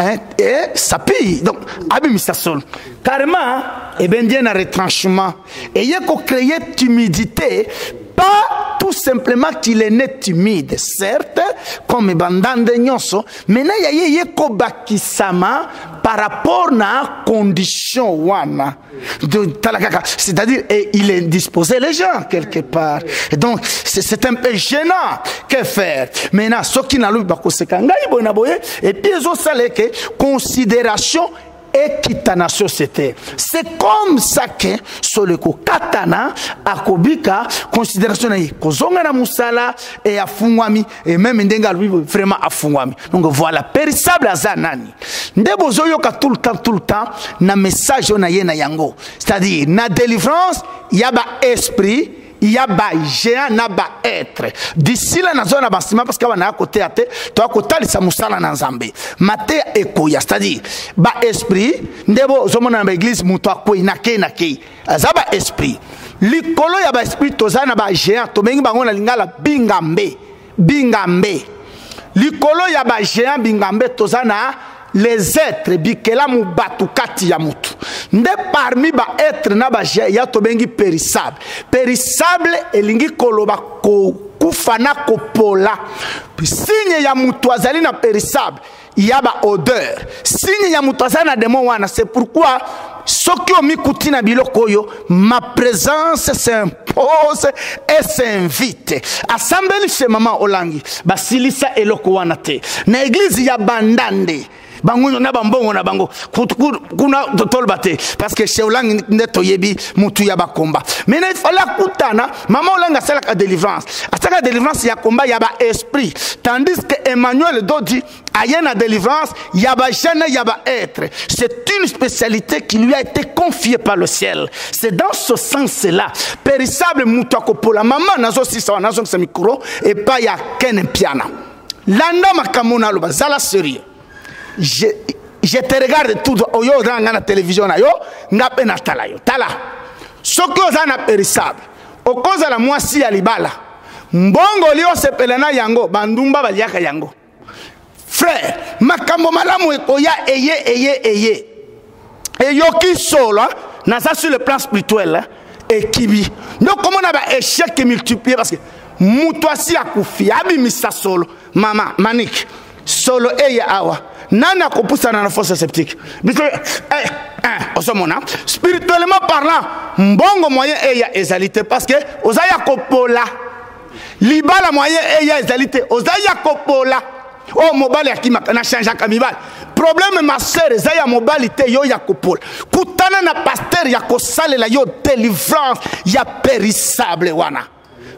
hein, et ça pille. Donc, abimisa solo. Carrément, ebendi ye na retranchement. Eye kocréer timidité, pas tout simplement qu'il est né timide, certes, comme bandande nyonso, mais na ya ye ye kobakisama par rapport na condition wana. De tala kaka, c'est-à-dire, et il est disposé les gens quelque part. Et donc, c'est un peu gênant. Que faire? Maintenant, soki nalobi bakoseka ngai boye na boye, et puis ezosala ke considération ekita na société. C'est comme ça que solo ekokatana, akobika considération na ye kozonga na mosala e afungwami, et même ndenge alobi vraiment afungwami. Donc voilà, périssable aza nani nde bozoyoka tout le temps, tout le temps na message oyo na ye na yango, c'est-à-dire na délivrance ya ba esprit, ya ba géant na ba être. D'ici là nazoya na basima, parce que awa naya koteya te, toya kotalisa mosala na Nzambe. Mateya ekoya, c'est-à-dire ba esprit nde bozomona na baeglise, moto akwei nakei nakei, aza ba esprit. Likolo ya ba esprit toza na ba géant, tobengi bango na lingala bingambe. Bingambe, likolo ya ba géant bingambe toza na les êtres bikelamu bato kati ya mutu. Nde parmi ba être na ba géant ya tobengi périssable. Périssable elingi koloba kokufa na kopola. Signe ya mutu azali na périssable, ya ba odeur. Signe ya mutu azali na démon wana. C'est pourquoi soki omikuti na biloko oyo, ma présence s'impose et s'invite. Asambeli chez mama Olangi, basilisa eloko wana te. Na église ya bandande bango na bambongo na bango kuna toloba te, parce que chez Olangi nde toyebi mutu ya bakomba. Maintenant il fallait akutana mama Olangi asalaka délivrance, asalaka délivrance ya komba ya ba esprit, tandis que Emmanuel Dodi aye na délivrance ya ba jeune, ya ba être. C'est une spécialité qui lui a été confiée par le ciel. C'est dans ce sens-là. Périssable mutu akopola. Mama nazosisa wana, nazongisa micro epai ya Ken Mpiana. Landa makambo naloba, zala sérieux. Je te regarde tout droit. Oyo oza nga na télévision na yo, nga mpe natala yo. Tala, soki oza na périssable, okozala mwasi ya libala, mbongo oli osepela na yango, bandumba baliaka yango. Frère, makambo malamu ekoya eye eye eye eyoki solo, hein? Naza sur le plan spirituel, hein? Ekibi donc komona ba échec multiplié, parce que moto asi akufi, abimisa solo. Mama Manik, solo eya awa, nani akopusana na force sceptique biso? Eh, eh, ozomona spirituellement parlant, mbongo moyen eya ezali te, parce que oza ya kopola. Libala moyen eya ezali te, oza ya kopola. Oyo mobali akimaka, na changeaka mibali. Problème, ma sœur, eza ya mobali te, yo ya kopola. Kutana na pasteur ya kosalela yo délivrance ya périssable wana,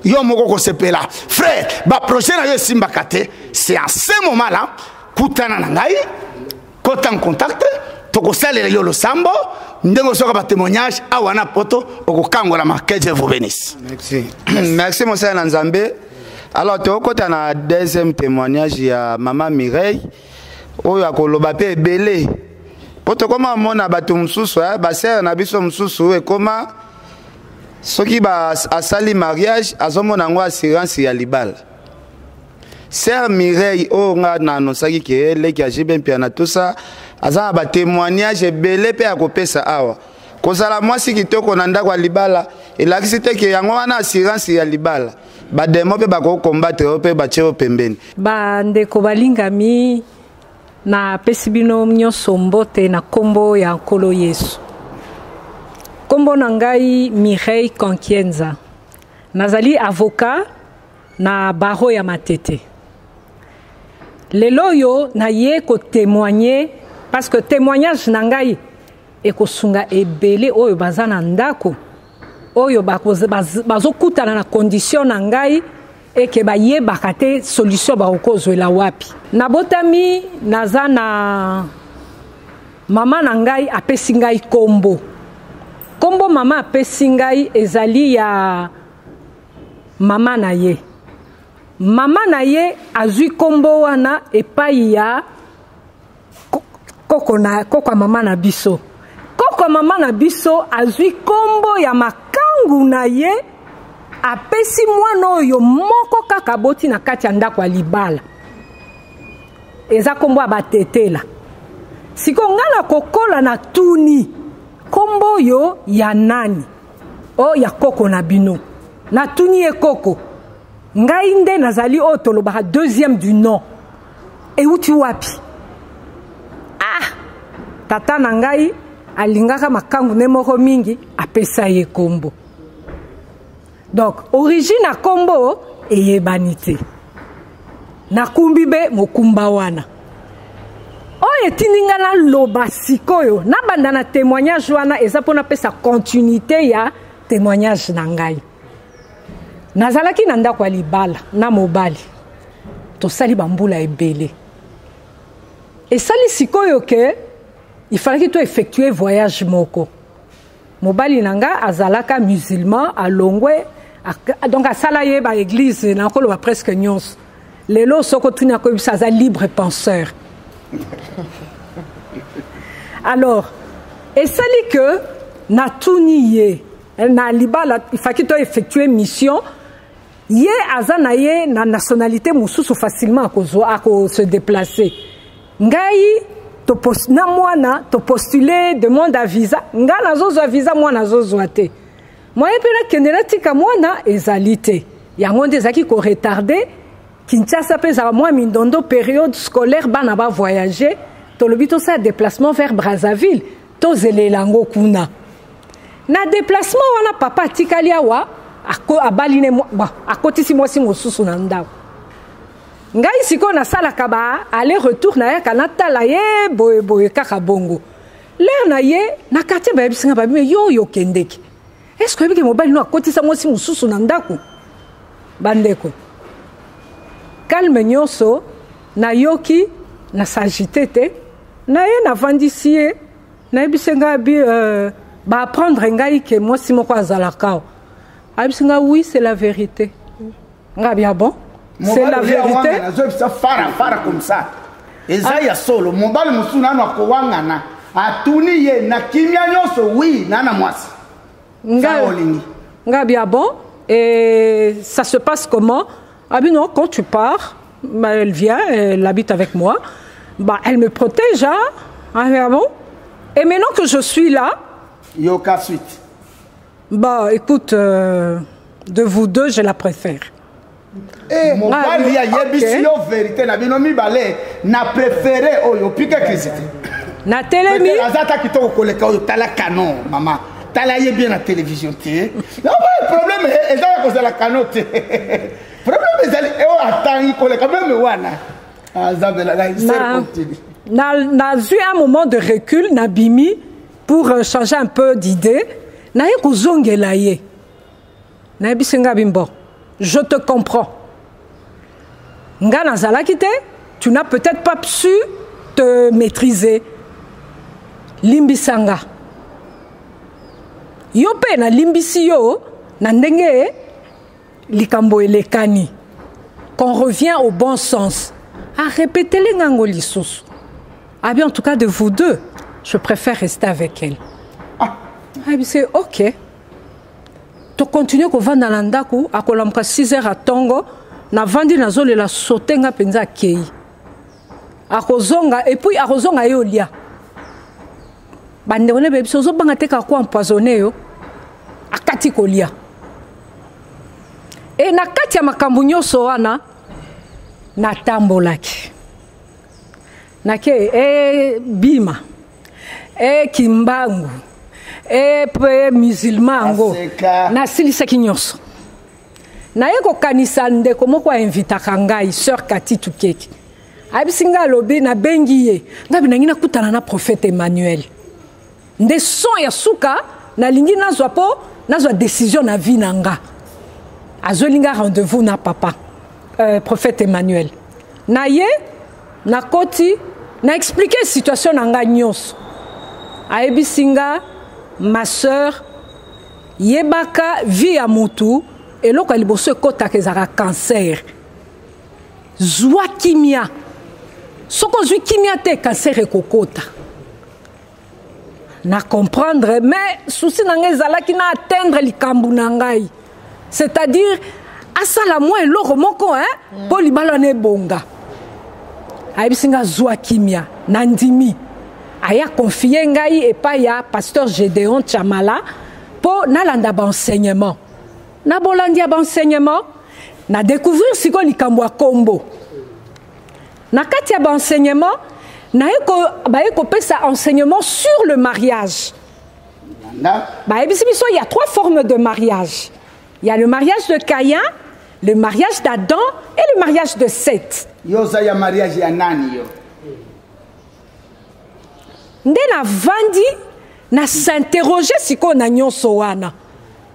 yo moko kosepela. Frère, baprojet na yo esimbaka te, c'est en ce moment là kutana na ngai, kota en contact, tokosalela yo losambo ndenge osoka batémoignage awa na poto, okokangolama. Que Dieu vous bénisse. Merci, merci mosala na Nzambe. Alors tokota na deuxième témoignage ya mama Mireille, oyo akoloba mpe ebele, mpo tokoma omona bato mosusu, basere na biso mosusu, ekoma soki asali mariage, azomona yango assurance ya libala. Sœur Mireille, oyo nga na anonsaki ke leki ya JB Mpiana, tout ça, aza na batémoignage ebele mpe ya kopesa awa. Kozala mwasi kitoko na ndako ya libala elakisi te ke yango wana assurance ya libala. Bademo mpe bakokombattre oyo mpe batie oyo pembeni. Bandeko balingami, napesi bino nyonso mbote na nkombo ya Nkolo Yesu. Nkombo na ngai Mireille Kankienza, nazali avocat na barreau ya Matete. Lelo oyo naye kotémoigne, parce que témoignage na ngai ekosunga ebele oyo baza na ndako, oyo bazokutana na condition na ngai eke bayebaka te solution bakokozwela wapi. Nabotami, naza na mama na ngai, apesi ngai kombo. Kombo mama apesi ngai ezali ya mama na ye. Mama na ye azwi kombo wana epai ya koko na koko ya mama na biso. Koko ya mama na biso azwi kombo ya makangu na ye, apesi mwana oyo moko kaka aboti na kati ya ndako ya libala. Eza kombo ya batetela. Sikoyo ngai nakokola na tuni nkombo oyo ya nani? O ya koko na bino. Natuni ye koko. Ngai nde nazali oyo tolobaka deuxième du nom. Euti wapi? Ah! Tata na ngai alingaka makangu ne moko mingi, apesa ye kombo. Donc origine ya kombo eyebani te. Nakumbi be mokumba wana. Oyo etindi nga naloba sikoyo, nabanda na témoignage wana eza mpo napesa continuité ya témoignage na ngai. Nazalaki na ndako ya libala na mobali, tosali bambula ebele. Esali sikoyo ke il fallait to effectuer voyage moko. Mobali na nga azalaka musulman, alongwe, donc asala ye ba église na koloba presque nyonso. Lelo soko tuni akoyebisa aza libre penseur. Alors, esali que natuni ye na libala, il fallait to effectuer mission. Ye aza na ye na nationalité mosusu facilement akozwa, ako se déplacer. Ngai to post, na mwana to postuler demande à visa, ngai nazozwa visa, mwana azozwa te. Moyen mpe nakende natika mwana ezali te. Yango nde ezalaki ko retarder. Kinshasa mpe ezalaka mwa mindondo période scolaire, bana ba voyager, tolobi tosala déplacement vers Brazzaville, tozelela yango kuna. Na déplacement wana papa atikali awa, abali ne mwa, bon, akotisi mwasi mosusu na ndako. Ngai sikoyo nasalaka ba aller retour nayaka natala ye boye boye kaka bongo. L'air na ye na quartier bayebisi nga babi, yo oyo okendeki. Est-ce que oyebi ke mobali no akotisa mwasi mosusu na ndako? Bandeko, calme nyonso nayoki na s'agiter te, na ye navandisi ye, nayebisi ngai bi ba apprendre ngai ke mwasi moko azalaka awa. Ayebisi ngai oui, c'est la vérité. Ngai bien bon, c'est la vérité. Nazoyebisa fara fara comme ça. Eza ya solo, mobali mosusu nanu akowangana, atuni ye na kimia nyonso, oui, nana mwasi. Ngai olingi. Ngai bien bon, et ça se passe comment? Ah ben non, quand tu pars, bah, elle vient, elle habite avec moi. Bah, elle me protège, hein? Ah, ah bon? Et maintenant que je suis là, Yoka suite. Bah, écoute, de vous deux, je la préfère. Eh, mobali Ah, ayebisi ok. yo vérité na bino mibale, na préféré oyo pike crise te. Na telemi. Peut-être aza ata kitoko koleka oyo, tala canon, mama. Tala ye bien na télévision te. Non, mais problème, eh, eza ya kozala canon te. Problème ezali, eh, oyo atangi koleka même wana. Ah, Nzambe, la, la, Na, sœur continue. na, na vu un moment de recul, na bimi, pour changer un peu d'idée, na ye kozongela ye. Na yebisi nga bimbo, je te comprends. Nga nazalaki te, tu n'as peut-être pas su te maîtriser. Limbisanga. Yo pe na limbisi yo, na ndenge likambo elekani. Qu'on revient au bon sens. À répéter les ngango lisusu. Ah bien, en tout cas, de vous deux, je préfère rester avec elle. Ah. Ah bien, c'est ok. To continue ko vanda na ndako, akolamuka 6 heures à tongo, na vandi na zolela sauter nga penza akei. Akozonga, et puis akozonga yo lia. Bande wone bebi ozo banga te ka ko empoisonner yo. Akati kolia. Et na kati ya makambo nyonso wana, natambolaki. Nake, e bima, e kimbangu, e pe musulman yango. Aseka. Nasilisaki nyonso. Naye kokanisa ndeko moko ainvitaka ngai, sœur Kati Tukeki. Ayebisi ngai alobi, nabengi ye. Ngai binangi nakutana na prophète Emmanuel. Nde son ya suka, nalingi nazwa po, nazwa décision na vie na nga. Azweli nga rendez-vous na papa, prophète Emmanuel. Na ye, nakoti, na expliquer situation na nga nyonso. Ayebisi nga, ma sœur, yebaka vie ya mutu, eloko ya liboso ekotaka ezalaka cancer. Zwa kimia. Soko ozwi kimia te, cancer ekokota. Na comprendre, mais souci na ngai ezalaki na atteindre likambo na ngai. C'est-à-dire, asala mwa eloko moko, hein, po libala wana ebonga. Ayebisi nga zwa kimia, na ndimi. Aya confie ngai epai ya pasteur Gédéon Chamala mpo nalanda baenseignement. Na bolandi ya baenseignement, na découvrir sikoyo likambo ya kombo. Na kati ya baenseignement, baye kopesa enseignement sur le mariage. Bayebisi biso, il y a trois formes de mariage. Il y a le mariage de Caïn, le mariage d'Adam et le mariage de Seth. Yo oza ya mariage ya nani yo? Nde navandi na s'interroger sikoyo na nyonso wana.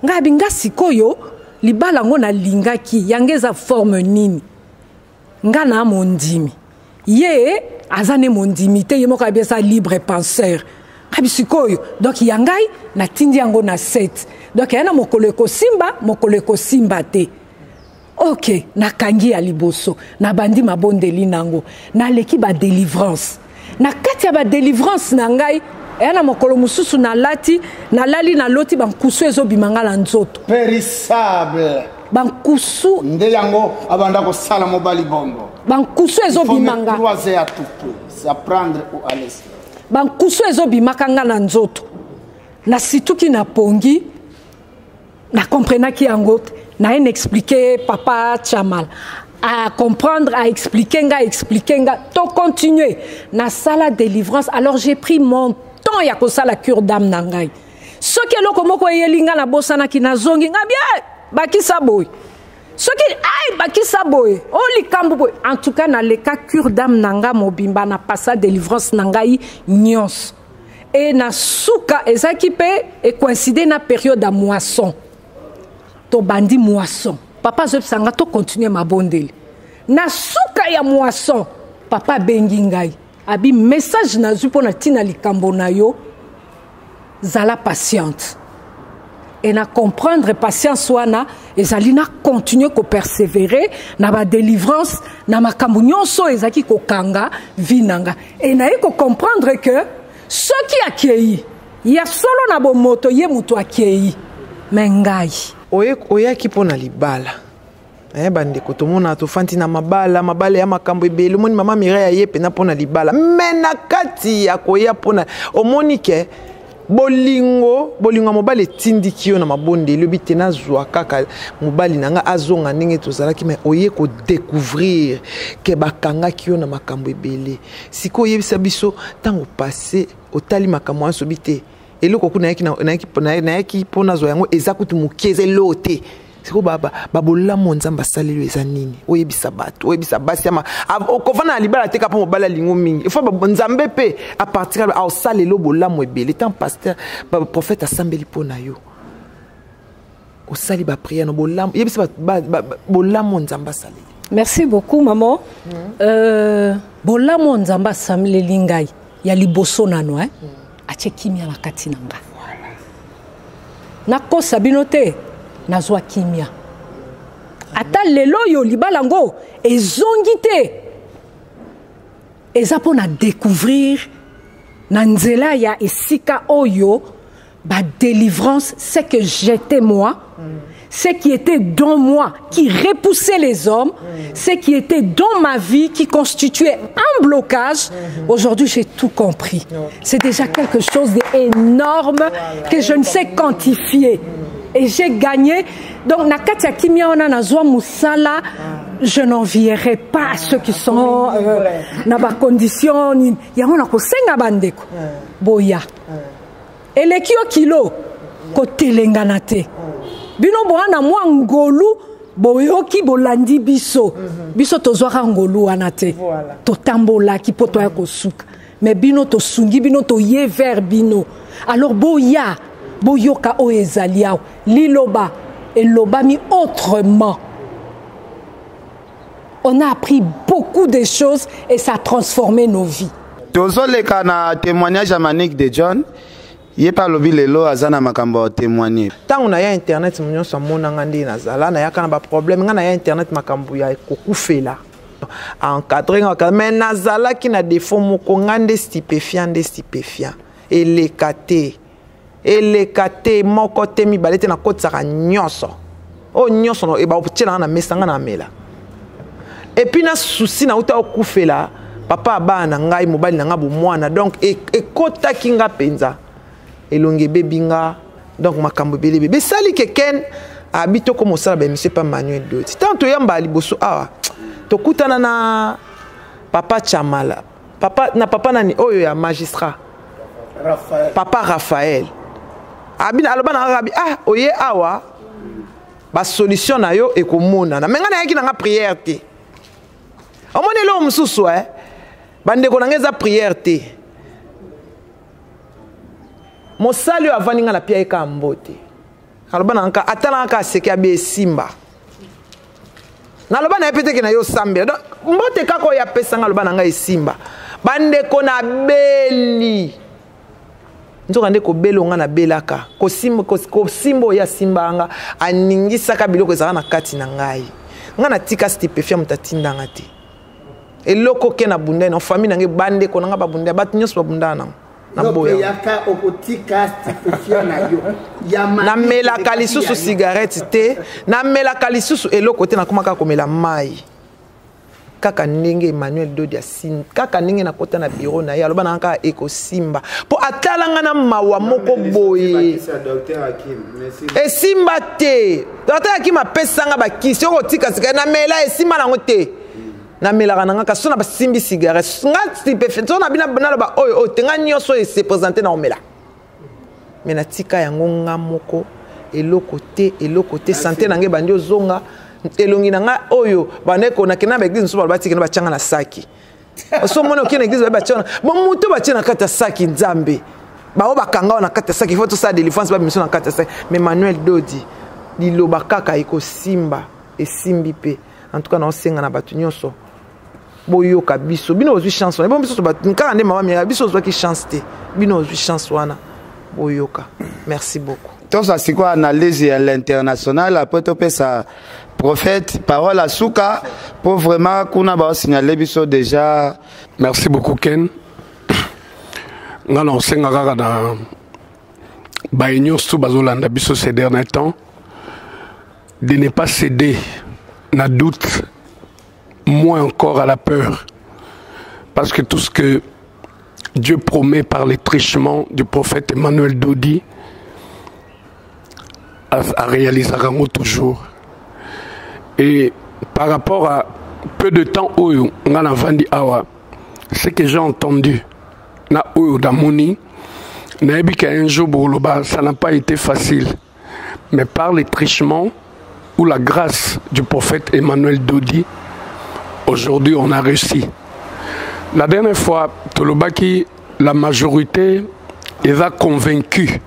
Ngai abi nga sikoyo libala yango nalingaki yango eza forme nini? Nga na mondimi, ye aza ne mondimi te, ye moko ayebi eza libre penseur. Abi sikoyo donc ya ngai natindi yango na 7, donc ya na mokolo ekosimba, mokolo ekosimba te. Ok, nakangi ya liboso, nabandi mabondeli nango, naleki badelivrance. Na kati ya badelivrance na ngai, eya na mokolo mosusu nalati, nalali, naloti bankusu ezobima nga na nzoto. Périssable. Bankusu nde yango abanda kosala mobali bongo. Bankusu ezobima nga. Croiser à tout prix, c'est à prendre ou à laisser. Bankusu ezobimaka nga na nzoto. Nasituki na pongi, na comprenaki yango te. Naye na expliquer papa Chamal à comprendre, à expliquer nga, expliquer nga, to continuer nasala délivrance. Alors j'ai pris mon temps ya kosala cure d'âme na ngai. Soki eloko moko eyeli nga, nabosanaki, nazongi nga bien, bakisa boye, soki ai bakisa boye, o likambo boye. En tout cas naleka cure d'âme na nga mobimba, na pasa délivrance na ngai nyonso. E na suka ezalaki mpe ecoïncide na période ya moisson. Tobandi moisson, papa azoyebisa nga tocontinue mabondeli. Na suka ya moisson, papa abengi ngai, abi message nazwi mpo na ntina likambo na yo, zala patiente. E na comprendre patience wana ezali na continue kopersévérer na badélivrance na makambo nyonso oyo ezalaki kokanga vie na nga. E naye kocomprendre que soki akei ya solo na bomoto, ye moto akei, me ngai Oyaki mpo na libala. Bandeko, tomona tofandi na mabala, mabala ya makambo ebele. Omoni mama Mireille aye mpena mpo na libala, me na kati ya koya mpona omoni ke bolingo, bolingo ya mobali etindiki yo na mabondeli. Oyebi te, nazwa kaka mobali na nga azonga ndenge tozalaki. Me oye kodécouvrir ke bakangaki yo na makambo ebele. Sikoyo oyebisa biso, ntango passé otali makambo wana, sobi te eloko ku nayaki mpo nazwa yango eza kutu moke, eza eloko te. Sikoyo babolamu Nzambe asaleli yo eza nini? Oyebisa bato, oyebisa basi ama okovanda na libala te, kaka mpo mobali alingo mingi. Ifo Nzambe mpe à partir aosalela bolamu ebele. Tant pasteur, baprophète asambeli mpo na yo, osali baprière no bolamu, yebisa bato bolamu Nzambe asaleli. Merci beaucoup, maman. Bolamu Nzambe asaleli ngai ya liboso nano, eh? Atie kimia na kati na nga. Nakosa bino te, nazwa kimia. Ata lelo oyo libala yango ezongi te, eza mpo na découvrir na nzela ya esika oyo badélivrance, ce que j'étais moi, ce qui était dans moi qui repoussait les hommes, ce qui était dans ma vie qui constituait un blocage. Aujourd'hui, j'ai tout compris. C'est déjà quelque chose d'énorme que je ne sais quantifier et j'ai gagné. Donc na kati ya kimia wana, nazwa mosala. Je n'envierai pas à ceux qui sont na bacondition nini. Yango nakosenga bandeko, boya, eleki yo kilo, kotelengana te. Bino boya na mwa ngolu, boyoki, bolandi biso. Biso tozwaka ngolu wana te, totambolaki mpo toya kosuka. Me bino tosungi bino, toye vers bino. Alors boya, boyoka oyo ezali awa. Liloba elobami autrement. On a appris beaucoup de choses et ça a transformé nos vies. Tozoleka na témoignage ya Manique de John. Ye mpe alobi lelo aza na makambo ya témoigner. Ntango naya internet, mo nyonso amonanga nde nazala, nayaka na baproblème. Ngai naya internet, makambo ya kokufela encadre nga, mais nazalaki na défaut moko. Ngai nde stupéfiant, nde stupéfiant eleka te, eleka te, moko te, mibale te, nakotisaka nyonso oyo nyonso batielanga na mesa, nga na amela. Et puis na susi nauta okufela Papa ya bana na ngai, mobali na ngai bomwana, donc ekotaki nga mpenza, elongi ebebi nga, donc makambo ebele ebebe esali ke Ken abi tokoma osala baémission epa Manuel Dodi. Ntango toyamba liboso awa, tokutana na papa Chamala, papa na papa nani oyo ya magistrat Raphaël. Papa Raphaël abi, aloba na nga abi: "Ah, oye awa, basolution na yo ekomonana." Me ngai nayaki na nga prière te. Omoni eloko mosusu, eh? Bandeko na ngai, eza prière te. Mosali oyo avandi nga na pia ye kaka mbote, aloba na nga, atala nga kaka, aseki, abi: "Esimba." Naloba na ye mpe teke na yo osambela. Donc mbote kaka oyo apesa nga, aloba na ngai: "Esimba." Bandeko, nabeli nzoka nde kobela nga nabelaka, kosimba kosimba oyo asimbaka nga, aningisaka biloko ezalaka na kati na ngai. Ngai natika stupéfiant, moto atindanga te. Eloko ke na bunda na famille na ngai, bandeko na ngai babunda, bato nyonso babundaka nango. Naboya yaka okotika stupéfiant na yo. Ya Namelaka lisusu cigarette te, namelaka lisusu eloko te, nakoma kaka komela mai, kaka ndenge Emmanuel Dodi asim, kaka ndenge nakota na biro na ye, aloba na nga kaka: "Ekosimba," mpo atala nga na mawa moko boye. Esimba te. Docteur Akim apesanga bakisi okotika sika, namela, esimba nango te. Namelaka na nga kasi so na basimbi cigarette nga stupéfiant, so na bina naloba oyo oyo te, nga nyonso oyo ese présente na omela, me natika yango nga moko. Eloko te, eloko te. Santé na ngai ebandi ozonga, elongi na ngai oyo bandeko nakende na baeglise mosusu, baloba tikende batianga na saki. So omoni okende na église, baye batia bo moto batie na kati ya saki. Nzambe, bao bakanga oyo na kati ya saki, faut tosala délivrance, babimiso na kati ya saki. Mais Manuel Dodi, liloba kaka ekosimba, esimbi mpe. En tout cas, naosenga na bato nyonso, boyoka biso. Bino ozwi chance wana, bo biso kaka nde mama miaka biso ozwaki chance te, bino ozwi chance wana, boyoka. Merci beaucoup. Tozwa sikoyo analyse ya l'international, après topesa prophète parole asuka, po vraiment kuna baosignale biso déjà. Merci beaucoup, Ken. Nga na osenga kaka na baye nyonso bazolanda biso ces derniers temps de ne pas céder na doute, moins encore à la peur, parce que tout ce que Dieu promet par les trichements du prophète Emmanuel Dodi a réalisé yango toujours. Et par rapport à peu de temps oyo nga navandi awa, ce que j'ai entendu na oyo namoni, nayebi qu'un jour boloba: "Ça n'a pas été facile." Mais par les trichements ou la grâce du prophète Emmanuel Dodi, aujourd'hui on a réussi. La dernière fois tolobaki, la majorité eza convaincu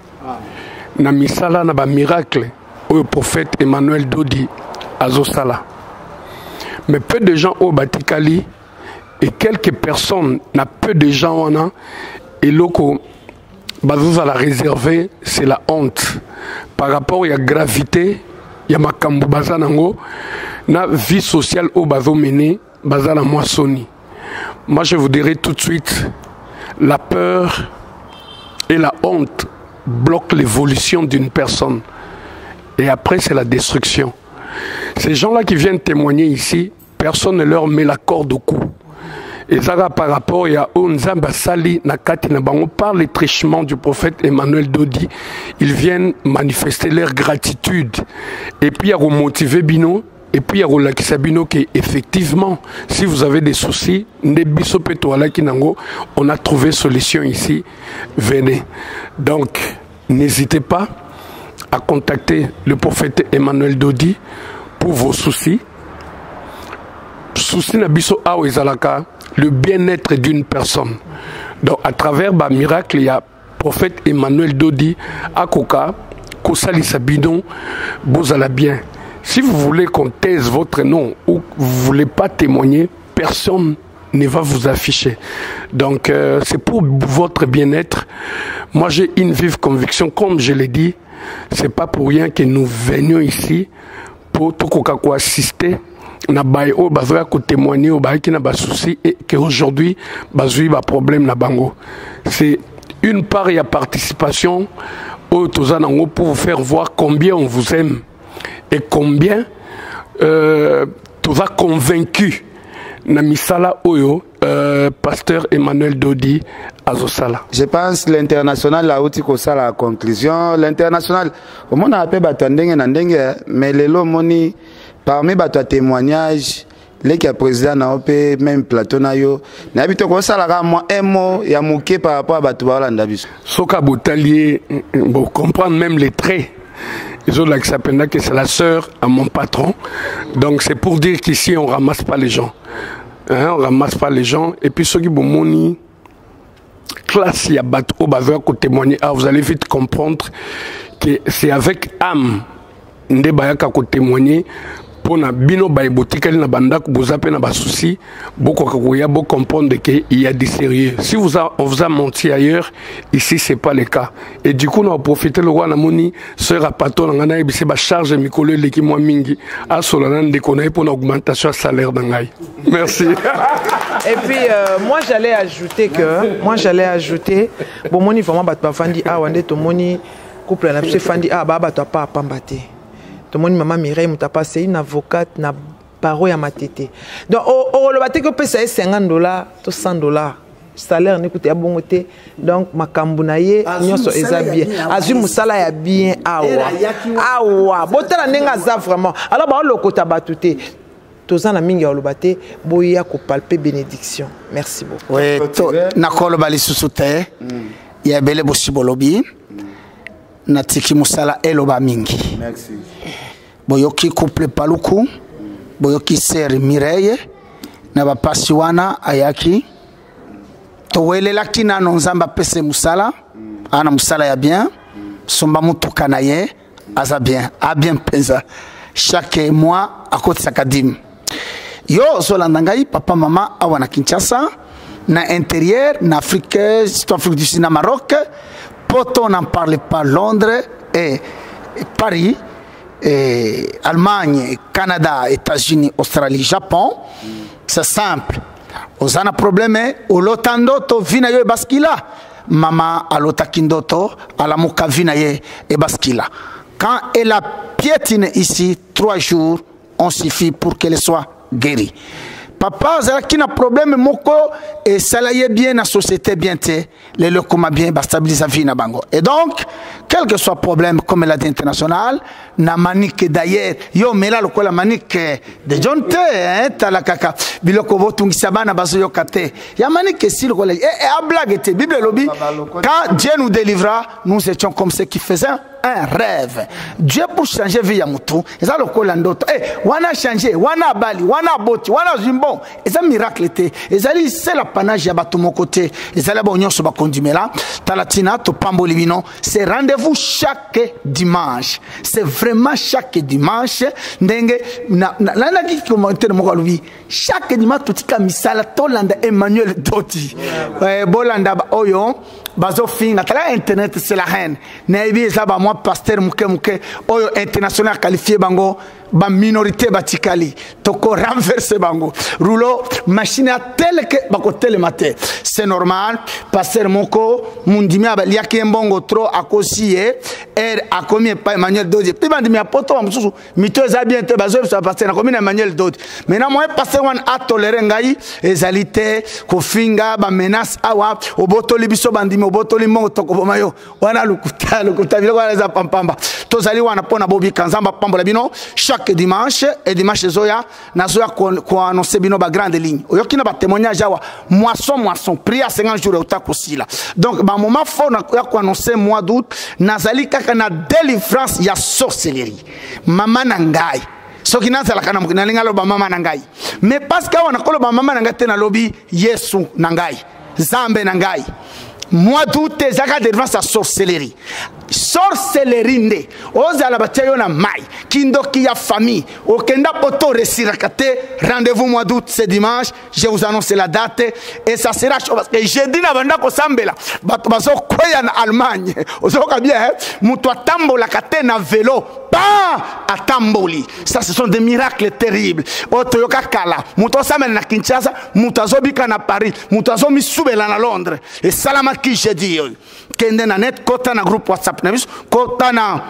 na misala na bamiracle oyo prophète Emmanuel Dodi azosala, mais peu de gens oyo batikali et quelques personnes na peu de gens wana, eloko bazozala réservé, c'est la honte par rapport ya gravité ya makambo baza nango na vie sociale oyo bazomene, baza na mwa soni. Moi, je vous dirais tout de suite, la peur et la honte bloquent l'évolution d'une personne et après c'est la destruction. Ces gens-là qui viennent témoigner ici, personne ne leur met la corde au cou. Ezaka par rapport ya oyo Nzambe asali na kati na bango par les trichements du prophète Emmanuel Dodi, ils viennent manifester leur gratitude et puis ya komotiver bino et puis ya kolakisa bino ke effectivement, si vous avez des soucis, nde biso mpe toalaki nango, on a trouvé solution ici, venez. Donc n'hésitez pas à contacter le prophète Emmanuel Dodi pour vos soucis. Souci na biso awa ezalaka le bien-être d'une personne. Donc à travers bamiracle ya prophète Emmanuel Dodi, akoka kosalisa bino bozala bien. Si vous voulez qu'on taise votre nom ou vous voulez pas témoigner, personne ne va vous afficher. Donc c'est pour votre bien-être. Moi, j'ai une vive conviction, comme je l'ai dit, c'est pas pour rien que nous venions ici pour tokoka koassister na baye oyo bazalaka kotémoigner, oyo bayaki na basouci et que aujourd'hui bazwi baproblème na bango. C'est une part ya participation oyo toza nango pour vous faire voir combien on vous aime et combien toza convaincu. na misala oyo euh, pasteur Emmanuel Dodi azosala. Je pense l'international auti kosala conclusion. L'international omonaka mpe bato ya ndenge na ndenge, mais lelo omoni parmi bato ya témoignage leki ya président na yo mpe même plateau na yo, nayebi te kosalaka mwa un mot ya moke par rapport ya bato baolanda biso. Soki abotali ye, bocomprendre même les traits ezolakisa mpenza que c'est la sœur à mon patron. Donc c'est pour dire qu'ici on ramasse pas les gens, hein, on ramasse pas les gens. Et puis soki bomoni classe ya bato oyo bazoya kotémoigner, ah, vous allez vite comprendre que c'est avec âme nde bayaka kotémoigner mpo na bino baye botikali na bandako, boza mpe na basusi, bokoka koya bocomprendre que il y a du sérieux. Si vous a, on vous a menti ailleurs, ici c'est pas le cas. Et du coup na profite lokola namoni sœur apato na ngai, nayebisi bacharge mikolo eleki mwa mingi, asola na ndeko na ye mpo na augmentation ya salaire na ngai. Merci. Et puis moi j'allais ajouter que moi j'allais ajouter, bomoni vraiment bato bafandi awa nde tomoni couple na biso efandi awa, baa bato apa apamba te. Tomoni mama Mireille Mutapa, c'est une avocate na barreau ya Matete. Donc okoloba te kopesa ye 50 $ to 100 $, salaire ni kuta ya bongo te. Donc makambo na ye nyonso eza bien, azwi mosala ya bien awa awa. Botala ndenge aza vraiment. Alors baolokota bato te, toza na mingi ya koloba te, boya kopalper bénédiction. Merci beaucoup. Oui, nakoloba lisusu te ya ebele, bosi bolobi, natiki mosala eloba mingi. Merci. Boyoki couple Paluku, boyoki sœur Mireille na bapasi wana ayaki, towelelaki nano Nzambe apesa mosala, ana mosala ya bien, somba motuka na ye, aza bien, abien mpenza. Chaque mois akotisaka dîme. Yo ozolanda ngai, papa, mama, awa na Kinshasa, na intérieur, na Afrique, surtout Afrique du Sud, na Maroc, poto, n'en parle pas, Londres et Paris et Allemagne, Canada, États-Unis, Australie, Japon, c'est simple. Oza na problème, olota ndoto, vie na yo ebaskila. Mama alotaki ndoto, alamuka, vie na ye ebaskila. Quand elle a piétiné ici, 3 jours ont suffi pour qu'elle soit guérie. Papa azalaki na problème moko esala ye bien na société bien te, lelo ekoma bien, bastabilisa vie na bango. Et donc, quel que soit problème, comme elle a dit international na Manike d'ailleurs, yo mela lokola Manike de John te, hein, tala kaka biloko botungisa bana bazoyoka te ya Manike si lokola eh, blague te. Bible elobi: quand Dieu nous délivra, nous étions comme ceux qui faisaient un rêve. Dieu, pour changer vie ya motu, eza lokola ndoto. Eh, wana change, wana abali, wana aboti, wana azwi mbongo, eza miracle te, ezali se l'apanage ya bato moko te, ezali bao nyonso bakondimela. Tala ntina topamboli bino. C'est rendez-vous chaque dimanche, c'est vraiment chaque dimanche. Ndenge nalandaki commentaire moko alobi chaque dimanche totika misala tolanda Emmanuel Doti. Eh, bolanda oyo bazofinga, tala internet, c'est la reine. Nayebi eza bamwa pasteur moke moke oyo international qualifié bango baminorité, batikali toko renverse bango rouleau machine ya teleke, bakotelema te. C'est normal, pasteur moko mundimi abaliaki ye mbongo trop, akosi ye ere akomi epai Emmanuel Dodi. Mpe bandimi ya poto bamosusu mito eza bien te, bazoyebisa pasteur nakomi na Emmanuel Dodi. Maintenant moye pasteur wana atolere ngai ezali te kofinga bamenace awa, obotoli biso bandimi, obotoli mbongo, tokoboma yo. Wana lokuta, lokuta, biloko wana eza pampamba. Tozali wana mpo na bobika. Nzambe apambola bino. Chaque dimanche et dimanche ezoya, nazoya koannonce bino bagrande ligne. Oyoki na batémoignage awa, moisson, moisson, prière 50 jours euta kosila. Donc bamoment fort ya koannonce mois d'août, nazali kaka na délivrance ya sorcellerie. Mama na ngai, soki nazalaka na mokili, nalingi aloba mama na ngai, mais parce que awa nakoloba mama na ngai te, nalobi Yesu na ngai, Nzambe na ngai. Mois d'août ezalaka délivrance ya sorcellerie. Sorcellerie nde ozala batia yo na mai, kindoki ya famille, okenda poto resiraka te. Rendez-vous mois d'août, c'est dimanche, je vous annonce la date et ça sera chaud, parce que jeudi na banda kosambela, bato bazokweya na Allemagne. Ozoyoka bien, moto atambolaka te na vélo pa atamboli. Ça, ce sont des miracles terribles oyo toyoka kala. Moto osambela na Kinshasa, moto azobika na Paris, moto azomisubela na Londres. Esalamaki jeudi oyo. Kende na net, kota na groupe WhatsApp na biso, kota na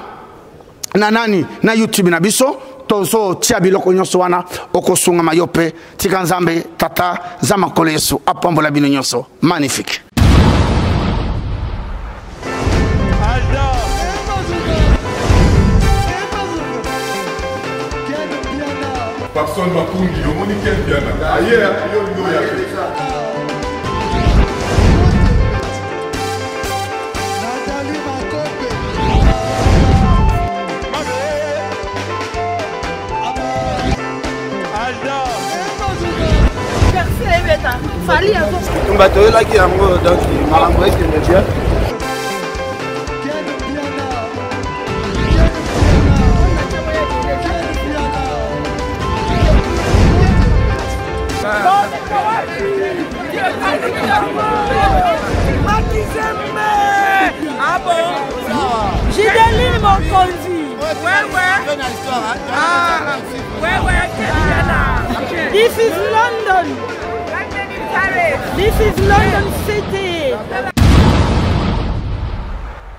nani, na YouTube na biso. Tozotia biloko nyonso wana, okosungama yo mpe. Tika Nzambe Tata, Nzambe Nkolo Yesu apambola bino nyonso. Magnifique. Papson Makungi, omoni Ken Mpiana aye yo yo ya te. Bitumba toyelaki yango, donc makambo ekende bien. Gideline Mokonzi. Ouais, ouais. Ah, ouais, ouais. This is London. This is London City.